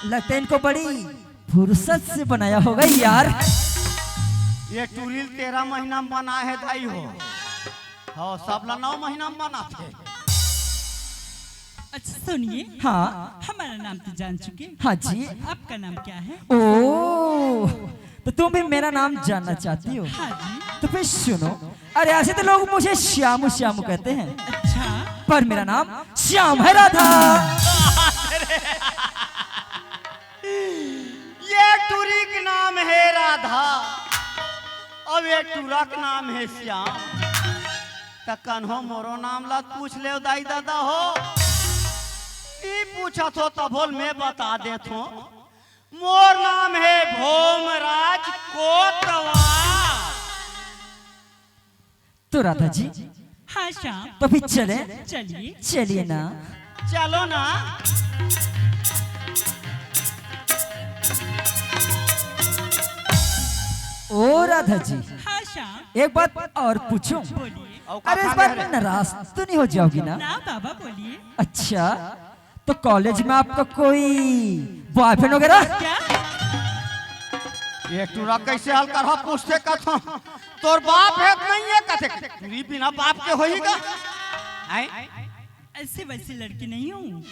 लगता है इनको बड़ी फुर्सत से बनाया होगा यार। ये टूरिल तेरह महीना में बना है दाई हो। हाँ, सबला नौ महीना में बना थे। अच्छा सुनिए। हाँ। हमारा नाम तो जान चुके। हाँ जी। आपका नाम क्या है? ओ, तो तुम भी मेरा नाम जानना चाहती हो? हाँ जी। तो फिर सुनो। अरे ऐसे तो लोग मुझे श्यामू श्यामू कहते हैं। अच्छा। पर मेरा नाम श्याम है राधा। ये टूरी के नाम है राधा, अब ये टूरा के नाम है श्याम। त कन्हो मोरो नाम ला पूछ ले दाई दादा हो। ई पूछत हो तभो ल मैं बता देत हो। मोर नाम है भोमराज कोतवाल। तो राधा जी, हाँ श्याम। तो फिर चले? चलिए। चलिए ना। चलो ना। ओ राधा जी, हाँ श्याम। एक बात और पूछूं? बोलिए। अरे इस बात में नाराज तो नहीं हो जाओगी ना? ना बाबा, बोलिए। अच्छा, तो कॉलेज में आपका कोई बॉयफ्रेंड वगैरह? क्या? ये टूरा कैसे हाल कर पूछते कथो? तोर बाप है कि नहीं है कथे? टूरी बिना बाप के होई का? हैं? ऐसी वैसी लड़की नहीं हूँ,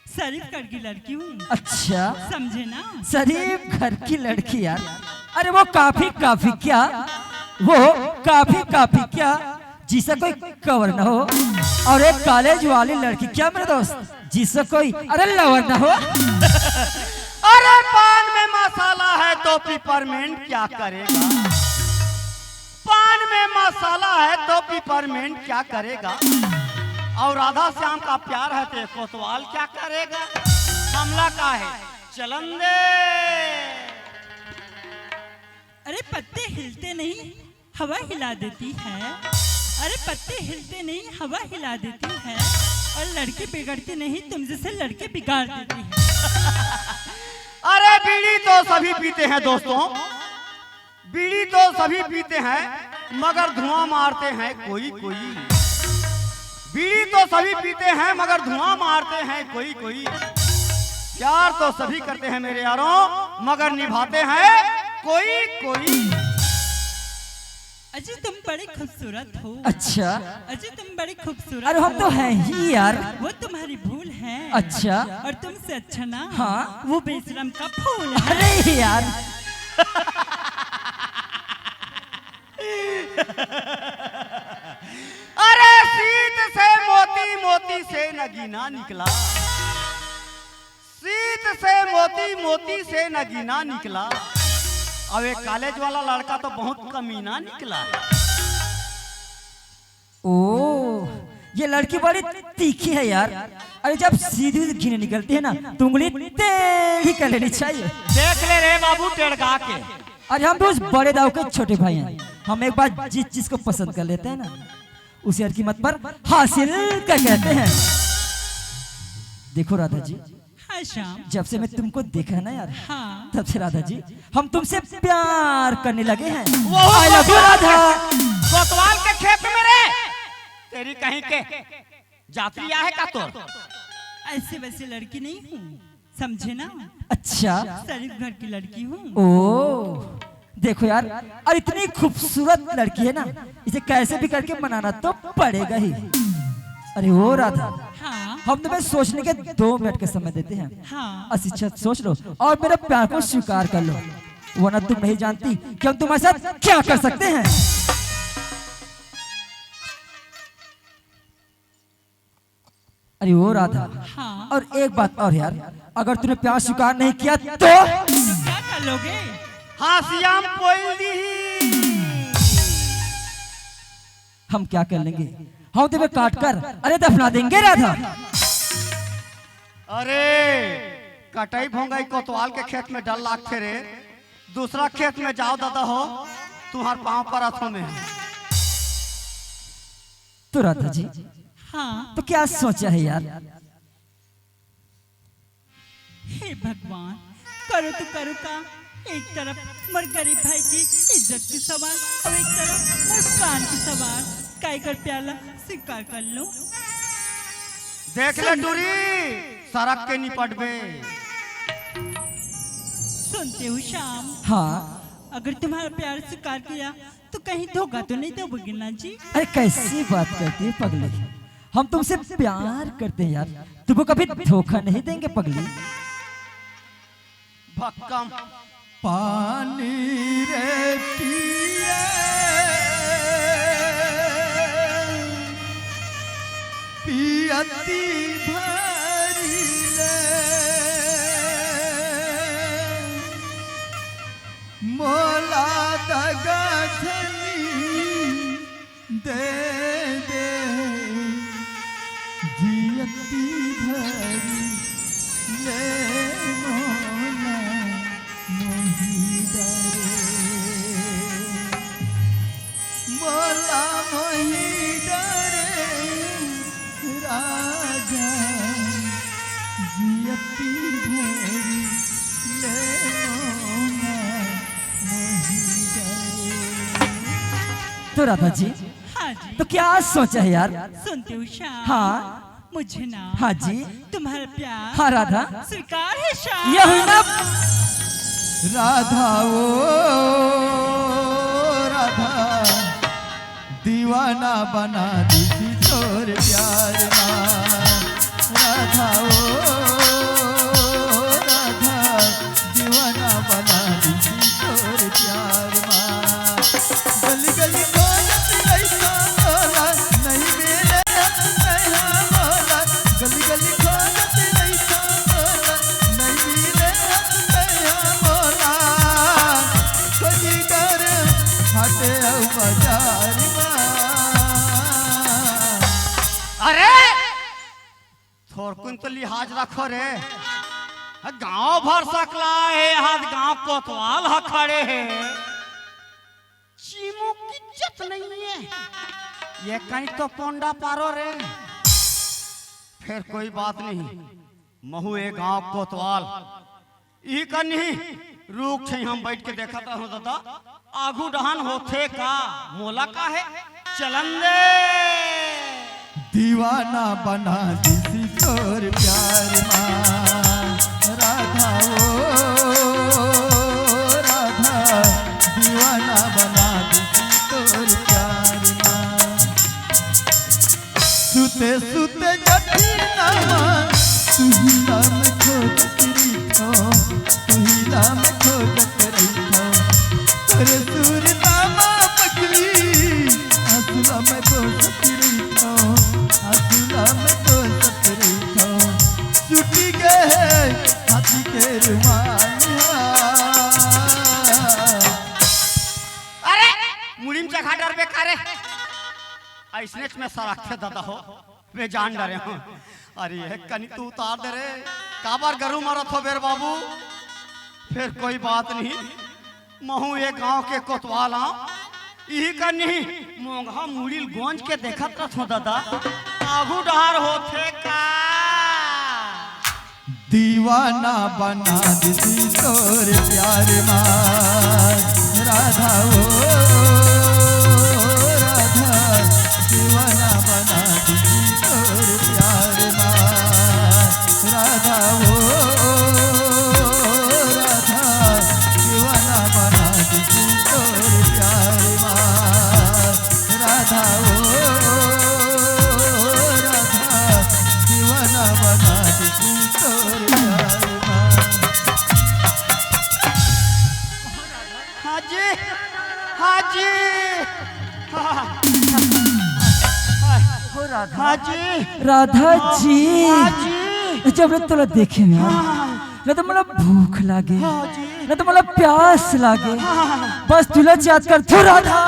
शरीफ घर की लड़की हूँ। अच्छा। समझे ना? शरीफ घर की लड़की यार। अरे वो काफी, काफी क्या? वो काफी काफी क्या, जिसका कोई कवर ना हो। और एक कॉलेज वाली लड़की क्या मेरे दोस्त, जिसका कोई अरे लवर ना हो। अरे पान में मसाला है तो पिपरमेंट क्या करेगा? पान में मसाला है तो पिपरमेंट क्या करेगा? और राधा श्याम का प्यार है तो कोतवाल क्या करेगा? मामला का है, चलन दे। अरे पत्ते हिलते नहीं, हवा हिला देती है। अरे पत्ते हिलते नहीं, हवा हिला देती है। और लड़की बिगड़ती नहीं, तुम जैसे लड़के बिगाड़ देती है। अरे बीड़ी तो सभी पीते हैं दोस्तों, बीड़ी तो सभी पीते हैं, मगर धुआं मारते हैं कोई कोई। बीड़ी तो सभी पीते हैं, मगर धुआं मारते हैं कोई कोई। प्यार तो सभी करते हैं मेरे यारों, मगर निभाते हैं कोई कोई। अजी, तुम बड़े खूबसूरत हो। अच्छा। अजी, तुम बड़े खूबसूरत अरे हम हो। तो हैं ही यार। वो तुम्हारी भूल है। अच्छा। और तुमसे अच्छा ना हाँ। वो बेशरम का फूल है। अरे यार। अरे सीत से मोती, मोती से नगीना निकला। सीत से मोती, मोती से नगीना निकला। अब एक कॉलेज वाला लड़का तो बहुत कमीना निकला है। ओ, ये लड़की बड़ी तीखी है यार। अरे जब सीधी सीधी घिन निकलती है ना, तो उंगली टेढ़ी कर लेनी चाहिए। देख ले रे बाबू टेढ़गा के। अरे हम भी उस बड़े दाऊ के छोटे भाई हैं। हम एक बार जिस चीज को पसंद कर लेते हैं ना, उसे हर कीमत पर हासिल कर कहते हैं। देखो राधा जी, हाँ श्याम। जब से मैं तुमको देखा है ना यार, हाँ। तब से राधा जी हम तुमसे प्यार करने लगे हैं। वो I love you राधा। कोतवाल के खेत में रे, तेरी कहीं के जाति आहे का तोर? ऐसे वैसे लड़की नहीं हूँ, समझे ना? अच्छा। शरीफ घर की लड़की हूँ। ओ, देखो यार, और इतनी खूबसूरत लड़की है ना, इसे कैसे भी करके मनाना तो पड़ेगा ही। अरे ओ राधा, हाँ। हम तुम्हें सोचने के दो मिनट का समय देते हैं। हाँ। अच्छी अच्छा सोच लो और मेरे प्यार को स्वीकार कर लो, वरना तुम नहीं जानती कि हम तुम्हारे साथ क्या कर सकते हैं। अरे ओ राधा, हाँ। और एक बात और यार, अगर तूने प्यार स्वीकार नहीं किया तो क्या कर लोगे? हाँ श्याम, बोल दी। हम क्या कर लेंगे? हम तुम्हें काट कर अरे दफना देंगे राधा। अरे कटाई भोंगाई कोतवाल के खेत में डर लागथे रे, दूसरा खेत में जाओ दादा हो, तुम्हार पाँव पर अथो में। तो राधा जी, हाँ। तो क्या सोचा है यार? हे भगवान, करो तो करो का, एक तरफ मोर गरीब भाई की इज्जत के सवाल और एक तरफ मोर प्राण के सवाल। का एकर प्याला स्वीकार कर लो। देख ले टूरी, सरक के निपटबे। सुनते हो श्याम? हाँ। अगर तुम्हारा प्यार स्वीकार किया तो कहीं धोखा तो नहीं दोगे ना जी? अरे कैसी बात करती है पगली, हम तुमसे प्यार करते हैं यार, तुमको कभी धोखा नहीं देंगे पगली। भक्कम। पानी रे पिए, पियती भरी ले, मोला दगा झनी दे दे, जियती भरी ले मोला मोही डरे। मोला मोही डरे राजा, जियती भरी ले मोला मोही डरे। तो राधा जी, हाँ जी। तो क्या सोचा है यार? सुनते हो श्याम? हाँ। मुझे ना हाँ जी। तुम्हारा प्यार हाँ राधा। स्वीकार है श्याम। ये हुई ना। राधा ओ राधा, दीवाना बना दी थी तोर प्यार मा। राधा ओ राधा, दीवाना बना दी थी तोर प्यार मा। गली थोरकुन तो लिहाज रखो रे। गांव भर सकला हे, आज गांव कोतवाल ह खड़े हे। चिमुक इज्जत नहीं है। ये कहीं तो पोंडा पारो रे। फिर कोई बात नहीं, महू ए गांव कोतवाल। इही कन ही रूख छइहां म बइठ के देखत रहूं ददा, आगू डहन होथे का, मोला का हे, चलन दे। दीवाना बना दिसी तोर प्यार मा, राधा ओ राधा, दीवाना बना दिसी तोर प्यार मा। सुते सुते जठिना मा, तुहिला में खोजत रहिथों, तुहिला में खोजत रहिथों। तोरे सुरता मा पगली, आंसुला में बोसत रहिथों, आंसुला में बोसत रहिथों। छूटी गे हे हाथी के रुमाल हा। अरे, मुड़ी म चघा डरबे का रे? अइसनेच में सरकथे ददा हो, मैं जान डरे हूं। अरे, एक कनी तो उतार दे रे, काबर गरू मरत हो बेर बाबू? फिर कोई बात नहीं, महू ए गांव के कोतवाल हंव, इही कनी मोंघा मुड़ी ल गोंज के देखत रथों ददा, आगू डहर होथे का। दीवाना बना दिसी तोर प्यार मा, राधा ओ राधा, दीवाना बना दिसी तोर प्यार मा, राधा ओ राधा, दीवाना बना दिसी तोर प्यार मा, राधा ओ राधा, दीवाना बना दिसी तोर प्यार मा। हाँ जी, हाँ जी, हाँ। हो राधा। हाँ जी। राधा जी। हाँ जी। जब ले तोला देखे ना, हाँ। ना तो मोला भूख लागे, हाँ जी। ना तो मोला प्यास लागे। हाँ। बस तुला याद करथों राधा।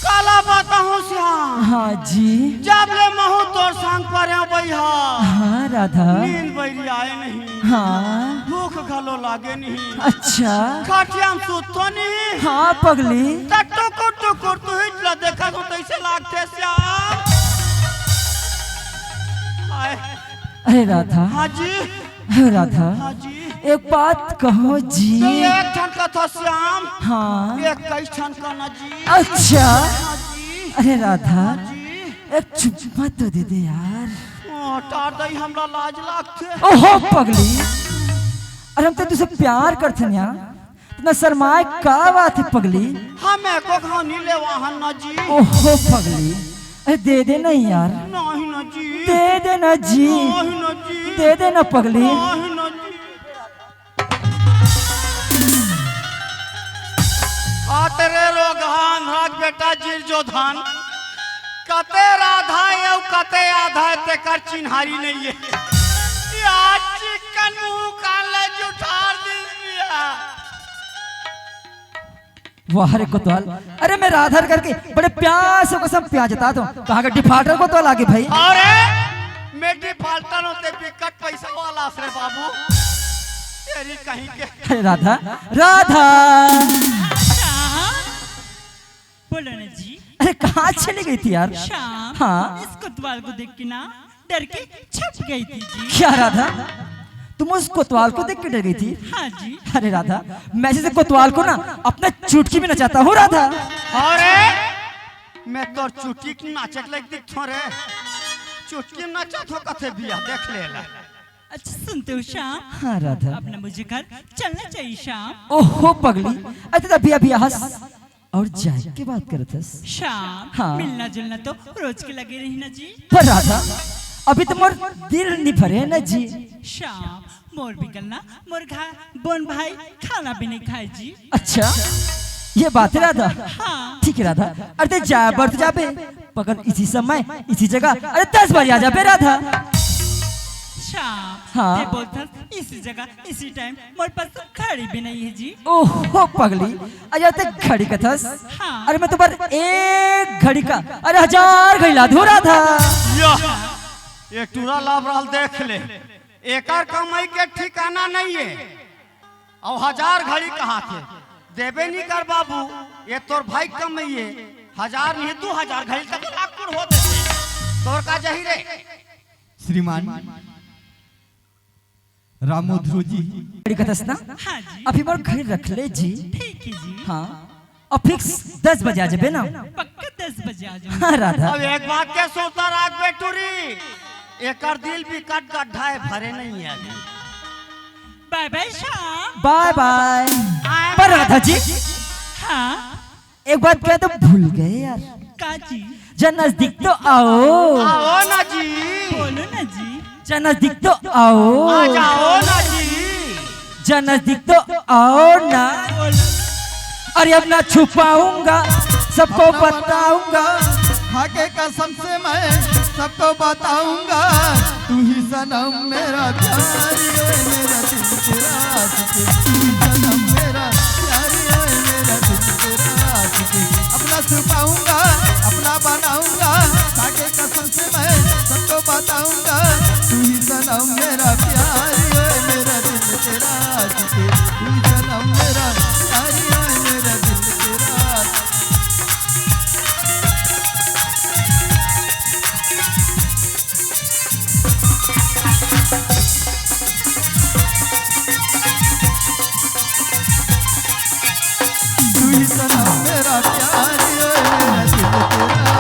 काला बताहूँ श्याम। हाँ जी। जब ले महू तोर संग परेंव बइहा। हाँ राधा। नींद बइरी आए नहीं। हाँ। भूख घलो लागे नहीं। अच्छा। खटिया म सुतथों नहीं। हाँ पगली। त टुकुर टुकुर तुहिच ला देखत हों तइसे लागथे श्याम। हाय। अरे राधा। हाँ जी। हे राधा, हाँ जी। एक बात कहों जी। तो एक ठन कथा श्याम। हाँ। एक कई ठन का ना जी। अच्छा। हाँ जी। अरे राधा, हाँ जी। एक चुम्मा तो दे दे यार। ओ, टार दई, हमला लाज लागथे। ओहो पगली, अरे हम तो तुझसे प्यार करथन यार। इतना शर्माए का बात हे पगली? हम एको घाव नी लेवा हन ना जी। ओहो पगली, अरे दे दे ना यार। नहीं ना जी। दे दे ना जी। नहीं ना जी। दे दे ना पगली। नहीं ना जी। आ तेरे रोगहान राग बेटा जिर जो धान। कते राधा ए अउ कते आधा ए, तेकर चिन्हारी नइ ए। या चिकन मुंह कान ले जुठार दिस बिया। वाह रे कोतवाल, अरे मैं राधा करके बड़े प्यार से कसम प्यार जतात हों। कहाँ का डिफाल्टर कोतवाल आगे भाई? अरे मैं डिफाल्टर हों ते बिकट पैसा वाला अस रे बाबू। तेरी कहीं के। अरे राधा, राधा। श्याम, बोलो ना जी। अरे कहाँ चली गई थी यार? श्याम, हाँ। इस कोतवाल को देख के ना डर के छप गई थी जी। क्या राधा, तुम उस कोतवाल को देख के डर गई थी? हाँ जी। अरे राधा, मैं जैसे कोतवाल को ना अपना चुटकी में नचाता हूँ राधा। अरे मैं तोर चुटकी के नाचे के लायक दिखथों रे। चुटकी में नचाथों कथे बिया, देख ले ला। अच्छा सुनते हो श्याम? हाँ राधा। अपना मुझे घर चलना चाहिए श्याम। ओहो पगली, अरे तो अभी अभी हंस और जाए के बात करत हस। श्याम, हाँ। मिलना जुलना तो रोज के लगे रही ना जी। पर राधा, अभी तो मोर दिल नी भरे ना जी। श्याम, मोर बिकल ना, मोर घा-, बोन भाई खाना भी नहीं खाए जी। अच्छा, ये बात है राधा। हाँ। ठीक है राधा, अरे ते जाए बर तो जाबे, पकड़ इसी समय, इसी जगह, अरे दस बार आ जाबे राधा। श्याम, हाँ। ते बोलथस इसी जगह, इसी टाइम, मोर पास तो घड़ी भी नहीं है जी। ओहो पगली, अरे ते घड़ी कथस। हाँ। अरे मैं तो बर एक घड़ी का, अरे हजार घड़ी ला दूं राधा। या। ये टूरा लाबराल देख ले, एकर कमाई के ठिकाना नहीं है। अउ हजार घड़ी कहाथे, देबे नहीं कर बाबू, ये तोर भाई कमाई है। हजार नहीं, दू हजार घड़ी तक लाख कुड़ हो देते। तोर का जही रे? श्रीमान रामू ध्रुव जी। बड़ी कथस ना? हाँ जी। अभी मोर घर रख ले जी। ठीक है जी। हाँ। और फिक्स दस बजे आ जाबे ना? पक्का दस बजे आ जाऊँ। हाँ, राधा। अब एक बात के सुरता राख बेटूरी, एकर दिल बिकट गड्ढा है, भरे नहीं है अभी। बाय बाय श्याम। बाय बाय। आए पर बाय। राधा जी, हाँ। एक बात कह तो भूल गए यार। का जी? जरा नजदीक तो आओ। आओ ना जी। बोलो ना जी। जरा नजदीक तो आओ। आ जाओ ना जी। जरा नजदीक तो आओ ना। बोलो। अरे अब ना छुपाऊंगा, सबको बताऊंगा। खाके कसम से मैं सबको बताऊंगा। तू ही सनम मेरा प्यारी, ओए मेरा दिल तेरा आशिक। तू ही सनम मेरा प्यारी, ओए मेरा दिल तेरा आशिक। अपना छुपाऊंगा, अपना बनाऊंगा। खाके कसम से मैं सबको बताऊंगा। तू ही सनम मेरा प्यारी, ओए मेरा दिल तेरा आशिक। तू ही सनम मेरा प्यारी, ओए मेरा दिल तेरा आशिक। तू ही सनम मेरा प्यारी, ओए मेरा दिल तेरा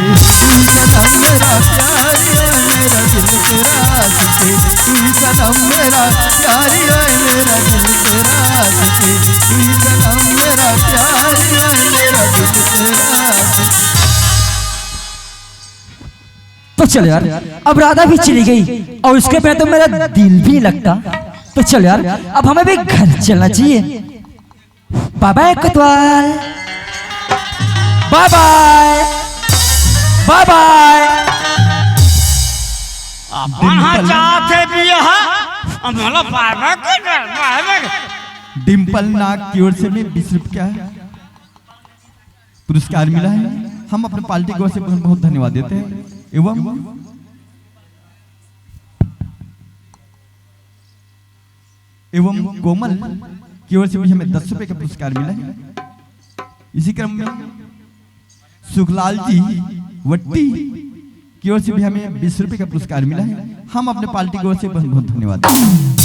आशिक। तू ही सनम मेरा प्यारी, ओए मेरा दिल तेरा आशिक। तू ही सनम मेरा प्यारी, ओए मेरा दिल तेरा आशिक। तू ही सनम मेरा प्यारी, ओए मेरा दिल तेरा आशिक। तो चलो यार, अब राधा भी चली गई और उसके बिना तो मेरा दिल भी नहीं लगता। तो चलो यार, अब हमें भी घर चलना चाहिए। बाय बाय कोतवाल, बाय बाय, बाय बाय। अपन हा चाहत हे बियाह, अब मोला बाय बाय कर दे, बाय बाय। डिम्पल नाग की ओर से भी बीस रुपया पुरस्कार मिला है। हम अपने पार्टी की ओर से बहुत बहुत धन्यवाद देते हैं एवं एवं कोमल की ओर से भी हमें दस रुपए का पुरस्कार मिला है। इसी क्रम में सुखलाल जी वट्टी की ओर से भी हमें बीस रुपए का पुरस्कार मिला है। हम अपने पार्टी की ओर से बहुत बहुत धन्यवाद देते हैं।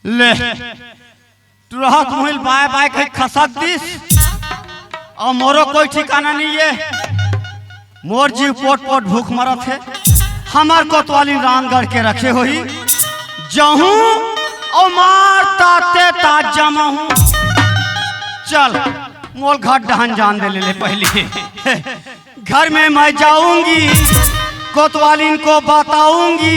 ले, टुरहक मोहिल बाय बाय कहि खसक दिस, अउ मोरो कोई ठिकाना नहीं है। मोर जीव पोट पोट भूख मरत हे। हमर कोतवाली रांध गढ़ के रखे होही, जहूं अउ मार ताते तात जमाहूं। चल, मोल घर डहन जान दे ले, ले पहली। घर में मैं जाऊंगी, कोतवालिन को बताऊंगी,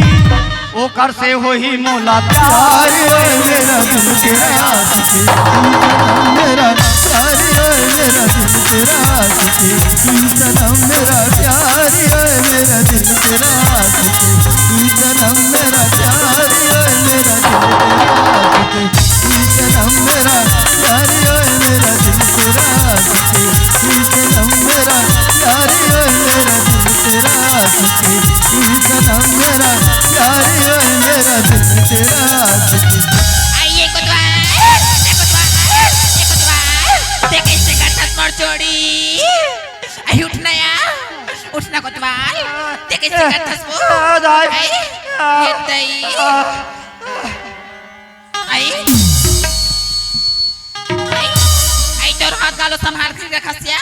ओकर से होही मोला प्यार। प्यार, ओए मेरा दिल तेरा आशिक, तू सनम मेरा प्यार, ओए मेरा दिल तेरा आशिक, तू सनम मेरा प्यार, ओए मेरा दिल तेरा आशिक, तू सनम मेरा प्यार, ओए मेरा दिल तेरा आशिक। तू ही सनम मेरा प्यारी, ओए मेरा दिल तेरा आशिक। तू ही सनम मेरा प्यारी, ओए मेरा दिल तेरा आशिक। तू ही सनम मेरा प्यारी, ओए मेरा दिल तेरा आशिक। आइए कोतवाल, ए कोतवाल, ए कोतवाल, देख कैसे करथस मोर जोड़ी। आई उठ ना या, उठ ना कोतवाल, देख कैसे करथस वो। आ, दाई। आई, आ, ये दाई। आ। आई। आई, आई तोर हाथ गालो संभाल के रखस या।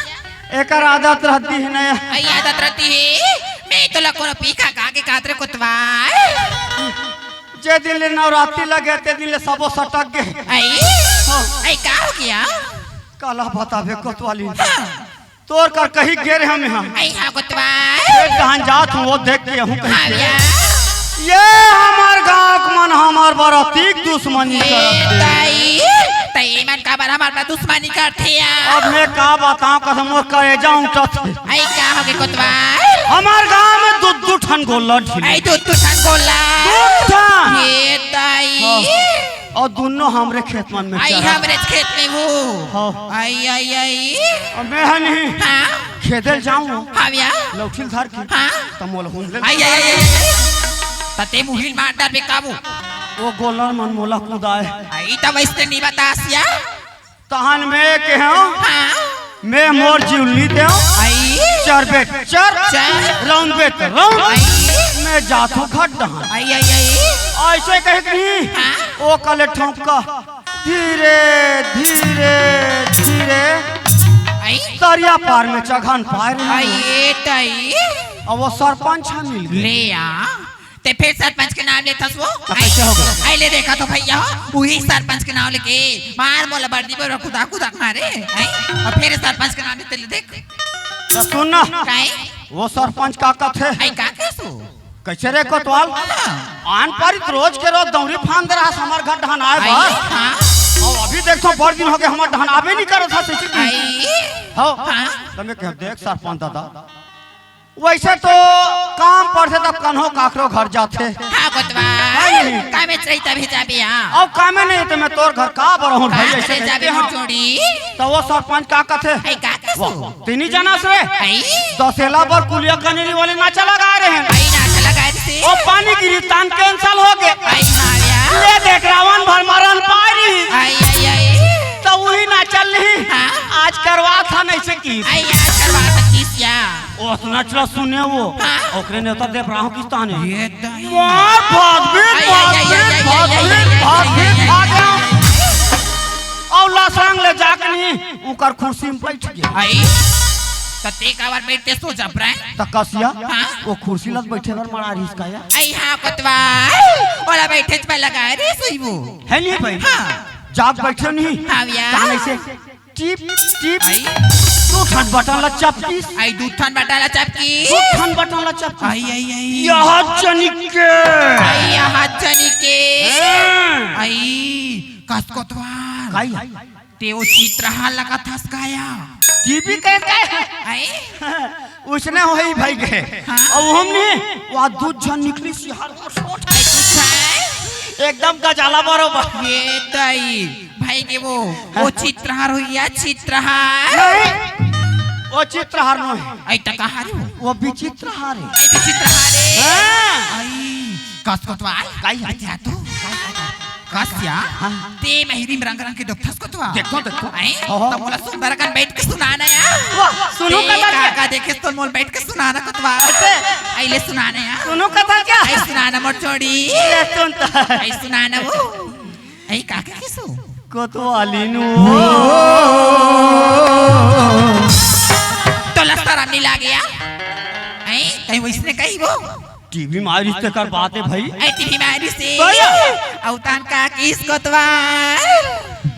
एकर आदत रहती है ना। आई आदत रहती है। मैं तो लको पी खा खा के कात रे कोतवाल। जे दिन ले नवरात्रि लगे, ते दिन ले सबो सटक गे। आई? हाँ। आई, का हो गया? काला बताबे कोतवाली। हाँ। तोर कर कही गे रहे हम यहाँ। आई हाँ कोतवाल। एक डहन जात हूँ, वो देख के हूँ कहीं हाँ के। भैया। ये हमार गाँव के मन हमार बरातीक दुश्मनी ए करत हे। ताई, ताई मन का बर हमार बर दुश्मनी करथे या? अब मैं का बताऊँ, कसम मोर करेजा उठत हे। आई का हो गे कोतवाल? हमार गाँव में दू दू ठन गोल्ला ढील। आई दू दू ठन गोल्ला। दू ठन। ए ताई। हाँ। अउ दुनो हमरे खेत मन में आई चरा। हमरे खेत में वो। हाँ। आई, आई, आई। अब मैं ह नहीं। हाँ। खेदे ल जाऊं। हाँ भैया। लौठी ल धर के। हाँ। त मोला हुन ले। आई, आई, आई, आई, आई। त ते मुहिल मार डारबे का वो। वो गोलर मन मोला कुदाय। आई त वइसने नहीं बतास या। तहन मैं केहेंव। हाँ। मैं मोर जीव ल नइ देंव। आई। चरबे त चर। चर। रौंदबे त रौंद। आई। मैं जाथों घर डहन। आई, आई, आई। अइसे कहिस नहीं। हाँ। ओ कले ठोंका। धीरे, धीरे, धीरे। आई। तरिया पार में चघन पाय रहे। आई, ए तई। अब वो सरपंच ह मिल गे। ले आ। ते फेर सरपंच के नाम लेथस वो? त कइसे हो गे? आई ले देखा तो भैया हो, उही सरपंच के नाम लेके मार मोला बरदी बरवा कुदा कुदा मारे, हैं? अउ फेर सरपंच के नाम लेथे ले देख। त सुन ना। काहे? वो सरपंच का कथे? आई का कहेस वो? कइसे रे कोतवाल? हाँ। आन पारी त रोज के रोज दौरी फांद रहस हमर घर डहन आय आई, बर। हाँ। अउ अभी देख तो बड़ दिन हो गे हमर डहन आबे नइ करत हस, अइसे कि? आई। हो। हाँ। त मैं कहेंव देख सरपंच दादा, वइसे तो काम परथे त कन्हो काकरो घर जाथे। हाँ, कोतवाल। है नहीं? कामे चाहिए तभी जाबे, हाँ। अउ कामे नहीं त मैं तोर घर का बर आहूं भाई, अइसे कहिथे। त वो सरपंच का कथे? आई, का कहेस वो? तीनी जना से। आई। दसेला बर कुलिया कनेरी वाले नाचा लगाय रहे। आई, नाचा लगाय रहे। वो पानी गिरी तान cancel हो गे। आई, मारिया। ले देख रावण भर मरन पारी। आई, आई, आई। त उही नाचा ल नहीं। हाँ। आज करवाथन अइसे किहिस। आई, आज करवाथन किहिस या। ओसना चला सुने वो। हाँ। ओकरे नेवता देबे राहूं किहिस तहन। ए तई। मार भागबे, आई, आई, आई, भागबे, आई, आई, भागबे, आई, आई, भागबे, आई, आई, भागबे। अउ लसरंग ले जाके नहीं, उकर खुर्सी में बइठ गे। आई, त ते काबर बइठतेस ओ जबरा? त कस या, हाँ। वो खुर्सी ल बइठे बर मड़ा रहिस का या? आई हाँ, कोतवाल, ओला बइठे च बर लगाय रहिस वो। है नहीं भाई? हाँ। जाके बइठे नहीं। हाँ भैया। कहाँ अइसे? टिप, टिप। आई। दू ठन बटन ला चपकिस। आई, दू ठन बटन ला चपकिस। दू ठन बटन ला चपकिस। आई, आई, आई। यह जनिक के। आई, यह जनिक के। हाँ। आई, कस कोतवाल। काई? ते ओ चित्रहार लगत हस का या? टीवी के का? आई? उसने होही भाई के। हाँ। अउ हम नहीं, वो दू झन निकलिस यार, सोच। आई, कुछ है? एकदम गजाला बरोबर। ए तई। भाई के वो, वो चित्रहार होही या चित्रहार। नहीं, वो चित्रहार नोहे। आई त कहाँ रे वो? वो विचित्रहार हे। आई विचित्रहार हे। हाँ। आई, कस कोतवाल। काई? अच्छा तू। कस या? हाँ। ते मेहरी में रंग रंग के डोबथस कोतवाल। देखो, देखो। आई? ओहो। त मोला सुंदर कन बइठ के सुना ना या। वाह, सुनहूं ते कथा का? का देखेस त मोला बइठ के सुना ना कोतवाल। अच्छा। आई ले सुना ना या। सुनहूं कथा का? आई सुना ना मोर छोड़ी। ले सुन त। आई सुना ना वो। ऐ का कहिस वो? कोतवाली नू। तोला सरम नइ लागे या? ऐ, कहीं वइसने कही वो? टीवी में आय रिहिस तेकर बात हे भाई। ऐ, टीवी में आय रिहिस हे। भैया। अउ तहन का कहिस कोतवाल?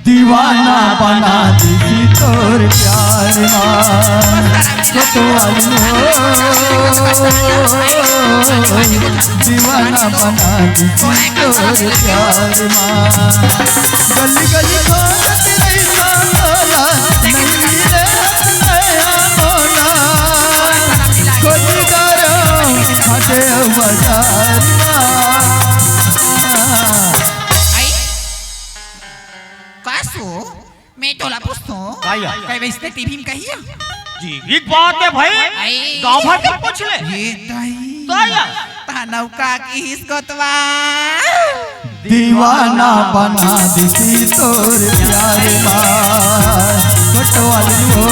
दीवाना बना दिस तोर प्यार मा। कोतवाल नू। दीवाना बना दिस तोर प्यार मा। गली गली खोजत रहिथों तोला, नइ मिले नया मोला। खोजी गयो फाटे बाजार मा। आई? का सो? मैं तोला पूछथों। का या? कहीं वइसने टीवी में कही या? टीवी के बात हे भाई। आई। गाँव भर के पूछ ले। ए दाई। का या? तहन अउ का कहिस कोतवाल? दीवाना बना दिस तोर प्यार मा। कोतवाल नू।